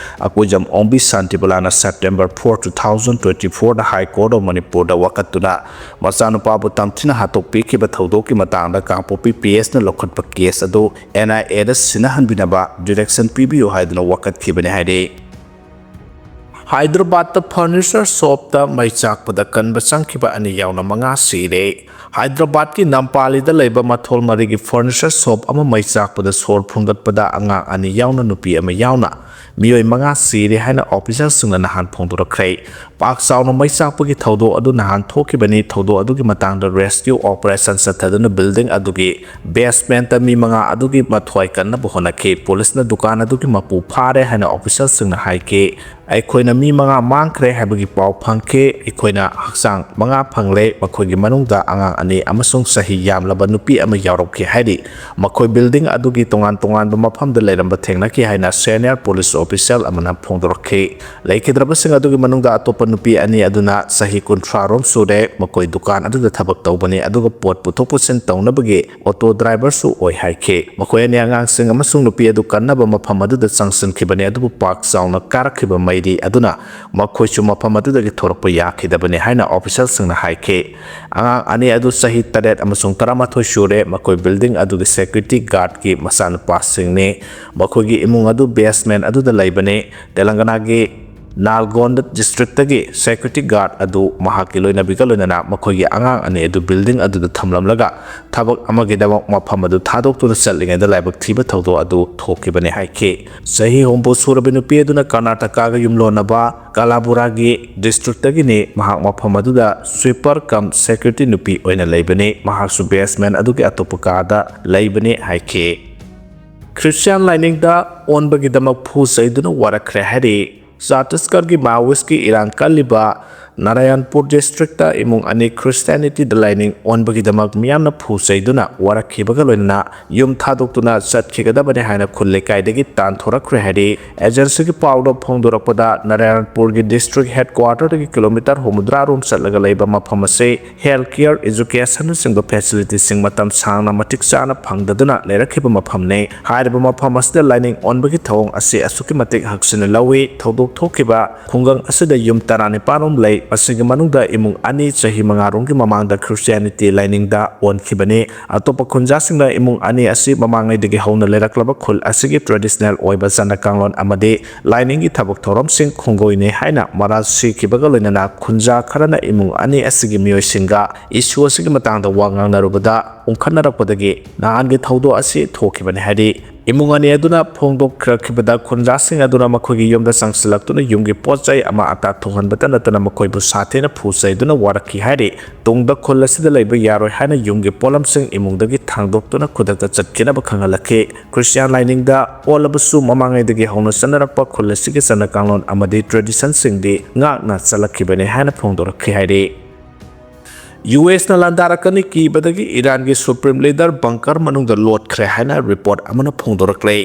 Akoijam Ongbi ꯁꯥꯟꯇꯤꯕꯂꯥꯅ September four, two thousand twenty fourꯗ High Court of Manipurꯗ ꯋꯥꯀꯠꯇꯨꯅ ꯃꯆꯥꯅꯨꯄꯥꯕꯨ ꯇꯝꯊꯤꯅ ꯍꯥꯠꯇꯣꯛꯄꯤꯈꯤꯕ ꯊꯧꯗꯣꯛꯀꯤ ꯃꯇꯥꯡꯗ ꯀꯥꯡꯄꯣꯛꯄꯤ P Sꯅ ꯂꯧꯈꯠꯄ case ꯑꯗꯨ N I Aꯗ ꯁꯤꯟꯅꯍꯟꯕꯤꯅꯕ direction ꯄꯤꯕꯤꯌꯨ ꯍꯥꯏꯗꯨꯅ ꯋꯥꯀꯠꯈꯤꯕꯅꯤ ꯍꯥꯏꯔꯤ꯫ ꯍꯥꯏꯗ꯭ꯔꯕꯥꯗꯇ furniture shopꯇ ꯃꯩ ꯆꯥꯛꯄꯗ ꯀꯟꯕ ꯆꯪꯈꯤꯕ ꯑꯅꯤ ꯌꯥꯎꯅ ꯃꯉꯥ ꯁꯤꯔꯦ꯫ ꯍꯥꯏꯗ꯭ꯔꯕꯥꯗꯀꯤ ꯅꯝꯄꯥꯂꯤꯗ ꯂꯩꯕ ꯃꯊꯣꯜ ꯃꯔꯤꯒꯤ furniture shop ꯑꯃ ꯃꯩ ꯆꯥꯛꯄꯗ ꯁꯣꯔ ꯐꯨꯟꯒꯠꯄꯗ ꯑꯉꯥꯡ ꯑꯅꯤ ꯌꯥꯎꯅ ꯅꯨꯄꯤ ꯑꯃ ꯌꯥꯎꯅ ꯃꯤꯑꯣꯏ ꯃꯉꯥ ꯁꯤꯔꯦ ꯍꯥꯏꯅ officialꯁꯤꯡꯅ ꯅꯍꯥꯟ ꯐꯣꯡꯗꯣꯔꯛꯈ꯭ꯔꯦ꯫ ꯄꯥꯛ ꯆꯥꯎꯅ ꯃꯩ ꯆꯥꯛꯄꯒꯤ ꯊꯧꯗꯣꯛ ꯑꯗꯨ ꯅꯍꯥꯟ ꯊꯣꯛꯈꯤꯕꯅꯤ꯫ ꯊꯧꯗꯣꯛ ꯑꯗꯨꯒꯤ ꯃꯇꯥꯡꯗ rescue operation ꯆꯠꯊꯗꯨꯅ building ꯑꯗꯨꯒꯤ basementꯇ ꯃꯤ ꯃꯉꯥ ꯑꯗꯨꯒꯤ ꯃꯊ꯭ꯋꯥꯏ ꯀꯟꯅꯕ ꯍꯣꯠꯅꯈꯤ꯫ ꯄꯨꯂꯤꯁꯅ ꯗꯨꯀꯥꯟ ꯑꯗꯨꯒꯤ ꯃꯄꯨ ꯐꯥꯔꯦ ꯍꯥꯏꯅ officialꯁꯤꯡꯅ ꯍꯥꯏꯈꯤ꯫ ꯑꯩꯈꯣꯏꯅ ꯃꯤ ꯃꯉꯥ ꯃꯥꯡꯈ꯭ꯔꯦ ꯍꯥꯏꯕꯒꯤ ꯄꯥꯎ ꯐꯪꯈꯤ꯫ ꯑꯩꯈꯣꯏꯅ ꯍꯛꯆꯥꯡ ꯃꯉꯥ ꯐꯪꯂꯦ, ꯃꯈꯣꯏꯒꯤ ꯃꯅꯨꯡꯗ ꯑꯉꯥꯡ ꯑꯅꯤ ꯑꯃꯁꯨꯡ ꯆꯍꯤ ꯌꯥꯝꯂꯕ ꯅꯨꯄꯤ ꯑꯃ ꯌꯥꯎꯔꯛꯈꯤ ꯍꯥꯏꯔꯤ꯫ ꯃꯈꯣꯏ building ꯑꯗꯨꯒꯤ ꯇꯣꯉꯥꯟ ꯇꯣꯉꯥꯟꯕ ꯃꯐꯝꯗ ꯂꯩꯔꯝꯕ ꯊꯦꯡꯅꯈꯤ ꯍꯥꯏꯅ senior police official ꯑꯃꯅ ꯐꯣꯡꯗꯣꯔꯛꯈꯤ꯫ ꯂꯩꯈꯤꯗ꯭ꯔꯕꯁꯤꯡ ꯑꯗꯨꯒꯤ ꯃꯅꯨꯡꯗ ꯑꯇꯣꯞꯄ ꯅꯨꯄꯤ ꯑꯅꯤ ꯑꯗꯨꯅ ꯆꯍꯤ ꯀꯨꯟꯊ꯭ꯔꯥ ꯔꯣꯝ ꯁꯨꯔꯦ, ꯃꯈꯣꯏ ꯗꯨꯀꯥꯟ ꯑꯗꯨꯗ ꯊꯕꯛ ꯇꯧꯕꯅꯤ, ꯑꯗꯨꯒ ꯄꯣꯠ ꯄꯨꯊꯣꯛ ꯄꯨꯁꯤꯟ ꯇꯧꯅꯕꯒꯤ ꯑꯣꯇꯣ ꯗ꯭ꯔꯥꯏꯚꯔꯁꯨ ꯑꯣꯏ ꯍꯥꯏꯈꯤ꯫ ꯃꯈꯣꯏ ꯑꯅꯤ ꯑꯉꯥꯡꯁꯤꯡ ꯑꯃꯁꯨꯡ ꯅꯨꯄꯤ ꯑꯗꯨ ꯀꯟꯅꯕ ꯃꯐꯝ ꯑꯗꯨꯗ ꯆꯪꯁꯤꯟꯈꯤꯕꯅꯤ, ꯑꯗꯨꯕꯨ ꯄꯥꯛ ꯆꯥꯎꯅ ꯀꯥꯔꯛꯈꯤꯕ ꯃꯩꯔꯤ ꯑꯗꯨꯅ ꯃꯈꯣꯏꯁꯨ ꯃꯐꯝ ꯑꯗꯨꯗꯒꯤ ꯊꯣꯔꯛꯄ ꯌꯥꯈꯤꯗꯕꯅꯤ ꯍꯥꯏꯅ officialꯁꯤꯡꯅ ꯍꯥꯏꯈꯤ꯫ ꯑꯉꯥꯡ ꯑꯅꯤ ꯑꯗꯨ ꯆꯍꯤ ꯇꯔꯦꯠ ꯑꯃꯁꯨꯡ ꯇꯔꯥꯃꯥꯊꯣꯏ ꯁꯨꯔꯦ꯫ ꯃꯈꯣꯏ building ꯑꯗꯨꯒꯤ security guardꯀꯤ ꯃꯆꯥꯅꯨꯄꯥꯁꯤꯡꯅꯤ꯫ ꯃꯈꯣꯏꯒꯤ ꯏꯃꯨꯡ ꯑꯗꯨ basement ꯑꯗꯨꯗ ꯂꯩꯕꯅꯤ꯫ ꯇꯦꯂꯪꯒꯅꯥꯒꯤ ꯅꯥꯜꯒꯣꯟꯗ districtꯇꯒꯤ security guard ꯑꯗꯨ ꯃꯍꯥꯛꯀꯤ ꯂꯣꯏꯅꯕꯤꯒ ꯂꯣꯏꯅꯅ ꯃꯈꯣꯏꯒꯤ ꯑꯉꯥꯡ ꯑꯅꯤ ꯑꯗꯨ building ꯑꯗꯨꯗ ꯊꯝꯂꯝꯂꯒ ꯊꯕꯛ ꯑꯃꯒꯤꯗꯃꯛ ꯃꯐꯝ ꯑꯗꯨ ꯊꯥꯗꯣꯛꯇꯨꯅ ꯆꯠꯂꯤꯉꯩꯗ ꯂꯥꯏꯕꯛ ꯊꯤꯕ ꯊꯧꯗꯣꯛ ꯑꯗꯨ ꯊꯣꯛꯈꯤꯕꯅꯤ ꯍꯥꯏꯈꯤ꯫ ꯆꯍꯤ ꯍꯨꯝꯐꯨ ꯁꯨꯔꯕ ꯅꯨꯄꯤ ꯑꯗꯨꯅ ꯀꯔꯅꯥꯇꯀꯥꯒ ꯌꯨꯝꯂꯣꯟꯅꯕ ꯀꯂꯥꯕꯨꯔꯥꯒꯤ districtꯇꯒꯤꯅꯤ꯫ ꯃꯍꯥꯛ ꯃꯐꯝ ꯑꯗꯨꯗ sweeper cum security ꯅꯨꯄꯤ ꯑꯣꯏꯅ ꯂꯩꯕꯅꯤ꯫ ꯃꯍꯥꯛꯁꯨ basement ꯑꯗꯨꯒꯤ ꯑꯇꯣꯞꯄ ꯀꯥꯗ ꯂꯩꯕꯅꯤ ꯍꯥꯏꯈꯤ꯫ ꯈ꯭ꯔꯤꯁꯇꯤꯌꯥꯟ ꯂꯥꯏꯅꯤꯡꯗ ꯑꯣꯟꯕꯒꯤꯗꯃꯛ ꯐꯨ ꯆꯩꯗꯨꯅ ꯋꯥꯔꯛꯈ꯭ꯔꯦ ꯍꯥꯏꯔꯤ꯫ ꯆꯇꯤꯁꯒꯔꯒꯤ ꯃꯥꯑꯣꯏꯁꯀꯤ ꯏꯔꯥꯡ ꯀꯜꯂꯤꯕ ꯅꯥꯔꯥꯌꯟꯄꯨꯔ districtꯇ ꯏꯃꯨꯡ ꯑꯅꯤ ꯈ꯭ꯔꯤꯁꯇꯤꯌꯥꯅꯤꯇꯤꯗ ꯂꯥꯏꯅꯤꯡ ꯑꯣꯟꯕꯒꯤꯗꯃꯛ ꯃꯤꯌꯥꯝꯅ ꯐꯨ ꯆꯩꯗꯨꯅ ꯋꯥꯔꯛꯈꯤꯕꯒ ꯂꯣꯏꯅꯅ ꯌꯨꯝ ꯊꯥꯗꯣꯛꯇꯨꯅ ꯆꯠꯈꯤꯒꯗꯕꯅꯤ ꯍꯥꯏꯅ ꯈꯨꯜ ꯂꯩꯀꯥꯏꯗꯒꯤ ꯇꯥꯟꯊꯣꯔꯛꯈ꯭ꯔꯦ ꯍꯥꯏꯔꯤ꯫ Agencyꯒꯤ ꯄꯥꯎꯗ ꯐꯣꯡꯗꯣꯔꯛꯄꯗ, ꯅꯥꯔꯥꯌꯟꯄꯨꯔꯒꯤ district headquarterꯗꯒꯤ kilometre ꯍꯨꯝꯐꯨꯇꯔꯥ ꯔꯣꯝ ꯆꯠꯂꯒ ꯂꯩꯕ ꯃꯐꯝ ꯑꯁꯤ health care, educationꯅꯆꯤꯡꯕ facilityꯁꯤꯡ ꯃꯇꯝ ꯁꯥꯡꯅ ꯃꯇꯤꯛ ꯆꯥꯅ ꯐꯪꯗꯗꯨꯅ ꯂꯩꯔꯛꯈꯤꯕ ꯃꯐꯝꯅꯤ꯫ ꯍꯥꯏꯔꯤꯕ ꯃꯐꯝ ꯑꯁꯤꯗ ꯂꯥꯏꯅꯤꯡ ꯑꯣꯟꯕꯒꯤ ꯊꯧꯑꯣꯡ ꯑꯁꯤ ꯑꯁꯨꯛꯀꯤ ꯃꯇꯤꯛ ꯍꯛꯁꯤꯟꯅ ꯂꯧꯏ꯫ ꯊꯧꯗꯣꯛ ꯊꯣꯛꯈꯤꯕ ꯈꯨꯡꯒꯪ ꯑꯁꯤꯗ ꯌꯨꯝ ꯇꯔꯥꯅꯤꯄꯥꯟ ꯔꯣꯝ ꯂꯩ꯫ ꯃꯁꯤꯒꯤ ꯃꯅꯨꯡꯗ ꯏꯃꯨꯡ ꯑꯅꯤ ꯆꯍꯤ ꯃꯉꯥ ꯔꯣꯝꯒꯤ ꯃꯃꯥꯡꯗ ꯈ꯭ꯔꯤꯁꯇꯤꯌꯥꯅꯤꯇꯤ ꯂꯥꯏꯅꯤꯡꯗ ꯑꯣꯟꯈꯤꯕꯅꯤ꯫ ꯑꯇꯣꯞꯄ ꯈꯨꯟꯖꯥꯁꯤꯡꯅ ꯏꯃꯨꯡ ꯑꯅꯤ ꯑꯁꯤ ꯃꯃꯥꯡꯉꯩꯗꯒꯤ ꯍꯧꯅ ꯂꯩꯔꯛꯂꯕ ꯈꯨꯜ ꯑꯁꯤꯒꯤ traditional ꯑꯣꯏꯕ ꯆꯠꯅ ꯀꯥꯡꯂꯣꯟ ꯑꯃꯗꯤ ꯂꯥꯏꯅꯤꯡꯒꯤ ꯊꯕꯛ ꯊꯧꯔꯝꯁꯤꯡ ꯈꯣꯡꯒꯣꯏꯅꯩ ꯍꯥꯏꯅ ꯃꯔꯥꯜ ꯁꯤꯈꯤꯕꯒ ꯂꯣꯏꯅꯅ ꯈꯨꯟꯖꯥ ꯈꯔꯅ ꯏꯃꯨꯡ ꯑꯅꯤ ꯑꯁꯤꯒꯤ ꯃꯤꯑꯣꯏꯁꯤꯡꯒ issue ꯑꯁꯤꯒꯤ ꯃꯇꯥꯡꯗ ꯋꯥ ꯉꯥꯡꯅꯔꯨꯕꯗ ꯎꯪꯈꯠꯅꯔꯛꯄꯗꯒꯤ ꯅꯍꯥꯟꯒꯤ ꯊꯧꯗꯣꯛ ꯑꯁꯤ ꯊꯣꯛꯈꯤꯕꯅꯤ ꯍꯥꯏꯔꯤ꯫ ꯏꯃꯨꯡ ꯑꯅꯤ ꯑꯗꯨꯅ ꯐꯣꯡꯗꯣꯛꯈꯤꯕꯗ, ꯈꯨꯟꯖꯥꯁꯤꯡ ꯑꯗꯨꯅ ꯃꯈꯣꯏꯒꯤ ꯌꯨꯝꯗ ꯆꯪꯁꯤꯜꯂꯛꯇꯨꯅ ꯌꯨꯝꯒꯤ ꯄꯣꯠ ꯆꯩ ꯑꯃ ꯑꯇꯥ ꯊꯣꯡꯍꯟꯕꯇ ꯅꯠꯇꯅ ꯃꯈꯣꯏꯕꯨ ꯁꯥꯊꯤꯅ ꯐꯨ ꯆꯩꯗꯨꯅ ꯋꯥꯔꯛꯈꯤ ꯍꯥꯏꯔꯤ꯫ ꯇꯨꯡꯗ ꯈꯨꯜ ꯑꯁꯤꯗ ꯂꯩꯕ ꯌꯥꯔꯣꯏ ꯍꯥꯏꯅ ꯌꯨꯝꯒꯤ ꯄꯣꯠꯂꯝꯁꯤꯡ ꯏꯃꯨꯡꯗꯒꯤ ꯊꯥꯡꯗꯣꯛꯇꯨꯅ ꯈꯨꯗꯛꯇ ꯆꯠꯈꯤꯅꯕ ꯈꯪꯍꯜꯂꯛꯈꯤ꯫ ꯈ꯭ꯔꯤꯁꯇꯤꯌꯥꯟ ꯂꯥꯏꯅꯤꯡꯗ ꯑꯣꯜꯂꯕꯁꯨ, ꯃꯃꯥꯡꯉꯩꯗꯒꯤ ꯍꯧꯅ ꯆꯠꯅꯔꯛꯄ ꯈꯨꯜ ꯑꯁꯤꯒꯤ ꯆꯠꯅ ꯀꯥꯡꯂꯣꯟ ꯑꯃꯗꯤ ꯇ꯭ꯔꯦꯗꯤꯁꯟꯁꯤꯡꯗꯤ ꯉꯥꯛꯅ ꯆꯠꯂꯛꯈꯤꯕꯅꯤ ꯍꯥꯏꯅ ꯐꯣꯡꯗꯣꯔꯛꯈꯤ ꯍꯥꯏꯔꯤ꯫ ꯌꯨ ꯑꯦꯁꯅ ꯂꯥꯟꯗꯥꯔꯛꯀꯅꯤ ꯀꯤꯕꯗꯒꯤ ꯏꯔꯥꯟꯒꯤ ꯁꯨꯄ꯭ꯔꯤꯝ ꯂꯤꯗꯔ ꯕꯪꯀꯔ ꯃꯅꯨꯡꯗ ꯂꯣꯠꯈ꯭ꯔꯦ ꯍꯥꯏꯅ ꯔꯤꯄꯣꯔꯠ ꯑꯃꯅ ꯐꯣꯡꯗꯣꯔꯛꯂꯦ꯫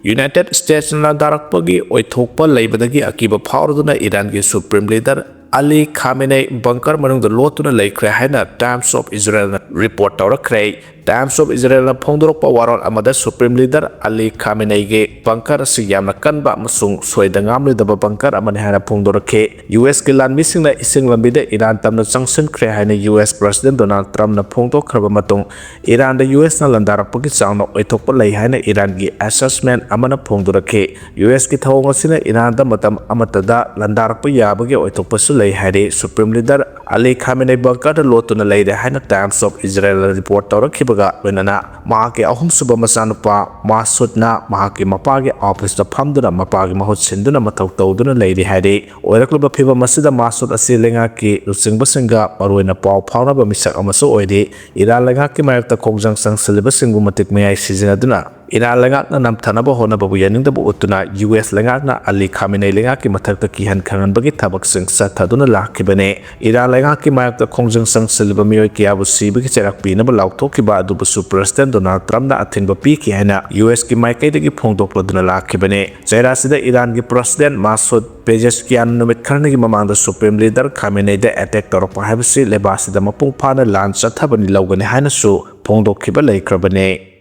ꯌꯨꯅꯥꯏꯇꯦꯗ ꯁ꯭ꯇꯦꯠꯁꯅ ꯂꯥꯟꯗꯥꯔꯛꯄꯒꯤ ꯑꯣꯏꯊꯣꯛꯄ ꯂꯩꯕꯗꯒꯤ ꯑꯀꯤꯕ ꯐꯥꯎꯔꯗꯨꯅ ꯏꯔꯥꯟꯒꯤ supreme leader Ali Khamenei bunker ꯃꯅꯨꯡꯗ ꯂꯣꯠꯇꯨꯅ ꯂꯩꯈ꯭ꯔꯦ ꯍꯥꯏꯅ ꯇꯥꯏꯝꯁ ꯑꯣꯐ ꯏꯖꯔꯦꯜꯅ ꯔꯤꯄꯣꯔꯠ ꯇꯧꯔꯛꯈ꯭ꯔꯦ꯫ ꯇꯥꯏꯝꯁ ꯑꯣꯐ ꯏꯖꯔꯦꯜꯅ ꯐꯣꯡꯗꯣꯔꯛꯄ ꯋꯥꯔꯣꯜ ꯑꯃꯗ ꯁꯨꯄ꯭ꯔꯤꯝ ꯂꯤꯗꯔ ꯑꯂꯤ ꯈꯥꯃꯦꯅꯦꯒꯤ ꯕꯪꯀꯔ ꯑꯁꯤ ꯌꯥꯝꯅ ꯀꯟꯕ ꯑꯃꯁꯨꯡ ꯁꯣꯏꯗ ꯉꯥꯝꯂꯣꯏꯗꯕ ꯕꯪꯀꯔ ꯑꯃꯅꯤ ꯍꯥꯏꯅ ꯐꯣꯡꯗꯣꯔꯛꯈꯤ꯫ ꯌꯨ ꯑꯦꯁꯀꯤ ꯂꯥꯟꯃꯤꯁꯤꯡꯅ ꯏꯁꯤꯡ ꯂꯝꯕꯤꯗ ꯏꯔꯥꯟ ꯇꯝꯅ ꯆꯪꯁꯤꯟꯈ꯭ꯔꯦ ꯍꯥꯏꯅ ꯌꯨ ꯑꯦꯁ ꯄ꯭ꯔꯁꯤꯗꯦꯟ ꯗꯣꯅꯥꯜꯗ ꯇ꯭ꯔꯝꯞꯅ ꯐꯣꯡꯗꯣꯛꯈ꯭ꯔꯕ ꯃꯇꯨꯡ, ꯏꯔꯥꯟꯗ ꯌꯨ ꯑꯦꯁꯅ ꯂꯥꯟꯗꯥꯔꯛꯄꯒꯤ ꯆꯥꯎꯅ ꯑꯣꯏꯊꯣꯛꯄ ꯂꯩ ꯍꯥꯏꯅ ꯏꯔꯥꯟꯒꯤ ꯑꯦꯁꯦꯁꯃꯦꯟ ꯑꯃꯅ ꯐꯣꯡꯗꯣꯔꯛꯈꯤ꯫ ꯌꯨ ꯑꯦꯁꯀꯤ ꯊꯧꯑꯣꯡ ꯑꯁꯤꯅ ꯏꯔꯥꯟꯗ ꯃꯇꯝ ꯑꯃꯠꯇꯗ ꯂꯥꯟꯗꯥꯔꯛꯄ ꯌꯥꯕꯒꯤ ꯑꯣꯏꯊꯣꯛꯄꯁꯨ ꯂꯩ ꯍꯥꯏꯔꯤ꯫ ꯁꯨꯄ꯭ꯔꯤꯝ ꯂꯤꯗꯔ ꯑꯂꯤ ꯈꯥꯃꯦꯅꯦ ꯕꯪꯀꯔꯗ ꯂꯣꯠꯇꯨꯅ ꯂꯩꯔꯦ ꯍꯥꯏꯅ ꯇꯥꯏꯝꯁ ꯑꯣꯐ ꯏꯖꯔꯦꯜꯅ ꯔꯤꯄꯣꯔꯠ ꯇꯧꯔꯛꯈꯤꯕꯒ ꯂꯣꯏꯅꯅ, ꯃꯍꯥꯛꯀꯤ ꯑꯍꯨꯝꯁꯨꯕ ꯃꯆꯥꯅꯨꯄꯥ ꯃꯥꯁꯨꯗꯅ ꯃꯍꯥꯛꯀꯤ ꯃꯄꯥꯒꯤ ꯑꯣꯐꯤꯁꯇ ꯐꯝꯗꯨꯅ ꯃꯄꯥꯒꯤ ꯃꯍꯨꯠ ꯁꯤꯟꯗꯨꯅ ꯃꯊꯧ ꯇꯧꯗꯨꯅ ꯂꯩꯔꯤ ꯍꯥꯏꯔꯤ꯫ ꯑꯣꯏꯔꯛꯂꯤꯕ ꯐꯤꯚꯝ ꯑꯁꯤꯗ ꯃꯥꯁꯨꯗ ꯑꯁꯤ ꯂꯩꯉꯥꯛꯀꯤ ꯂꯨꯆꯤꯡꯕꯁꯤꯡꯒ ꯃꯔꯨꯑꯣꯏꯅ ꯄꯥꯎ ꯐꯥꯎꯅꯕ ꯃꯤꯁꯛ ꯑꯃꯁꯨ ꯑꯣꯏꯔꯤ꯫ ꯏꯔꯥꯟ ꯂꯩꯉꯥꯛꯀꯤ ꯃꯥꯌꯣꯛꯇ ꯈꯣꯡꯖꯪ ꯆꯪꯁꯤꯜꯂꯤꯕꯁꯤꯡꯕꯨ ꯃꯇꯤꯛ ꯃꯌꯥꯏ ꯁꯤꯖꯤꯟꯅꯗꯨꯅ ꯏꯔꯥꯟ ꯂꯩꯉꯥꯛꯅ ꯅꯝꯊꯅꯕ ꯍꯣꯠꯅꯕꯕꯨ ꯌꯥꯅꯤꯡꯗꯕ ꯎꯠꯇꯨꯅ ꯌꯨ ꯑꯦꯁ ꯂꯩꯉꯥꯛꯅ ꯑꯂꯤ ꯈꯥꯃꯦꯅꯦ ꯂꯩꯉꯥꯛꯀꯤ ꯃꯊꯛꯇ ꯀꯤꯍꯟ ꯈꯪꯍꯟꯕꯒꯤ ꯊꯕꯛꯁꯤꯡ ꯆꯠꯊꯗꯨꯅ ꯂꯥꯛꯈꯤꯕꯅꯤ꯫ ꯏꯔꯥꯟ ꯂꯩꯉꯥꯛꯀꯤ ꯃꯥꯌꯣꯛꯇ ꯈꯣꯡꯖꯪ ꯆꯪꯁꯤꯜꯂꯤꯕ ꯃꯤꯑꯣꯏ ꯀꯌꯥꯕꯨ ꯁꯤꯕꯒꯤ ꯆꯩꯔꯥꯛ ꯄꯤꯅꯕ ꯂꯥꯎꯊꯣꯛꯈꯤꯕ ꯑꯗꯨꯕꯨꯁꯨ ꯄ꯭ꯔꯁꯤꯗꯦꯟ ꯗꯣꯅꯥꯜꯗ ꯇ꯭ꯔꯝꯞꯅ ꯑꯊꯤꯡꯕ ꯄꯤꯈꯤ ꯍꯥꯏꯅ ꯌꯨ ꯑꯦꯁꯀꯤ ꯃꯥꯏꯀꯩꯗꯒꯤ ꯐꯣꯡꯗꯣꯛꯂꯗꯨꯅ ꯂꯥꯛꯈꯤꯕꯅꯤ꯫ ꯆꯩꯔꯥꯁꯤꯗ ꯏꯔꯥꯟꯒꯤ ꯄ꯭ꯔꯁꯤꯗꯦꯟ ꯃꯥꯁꯨꯗ ꯄꯦꯖꯦꯁꯀꯤꯌꯥꯟ ꯅꯨꯃꯤꯠ ꯈꯔꯅꯤꯒꯤ ꯃꯃꯥꯡꯗ ꯁꯨꯄ꯭ꯔꯤꯝ ꯂꯤꯗꯔ ꯈꯥꯃꯦꯅꯦꯗ ꯑꯦꯇꯦꯛ ꯇꯧꯔꯛꯄ ꯍꯥꯏꯕꯁꯤ ꯂꯩꯕꯥꯛ ꯑꯁꯤꯗ ꯃꯄꯨꯡ ꯐꯥꯅ ꯂꯥꯟ ꯆꯠꯊꯕꯅꯤ ꯂꯧꯒꯅꯤ ꯍꯥꯏꯅꯁꯨ ꯐꯣꯡꯗꯣꯛꯈꯤꯕ ꯂꯩꯈ꯭ꯔꯕꯅꯤ꯫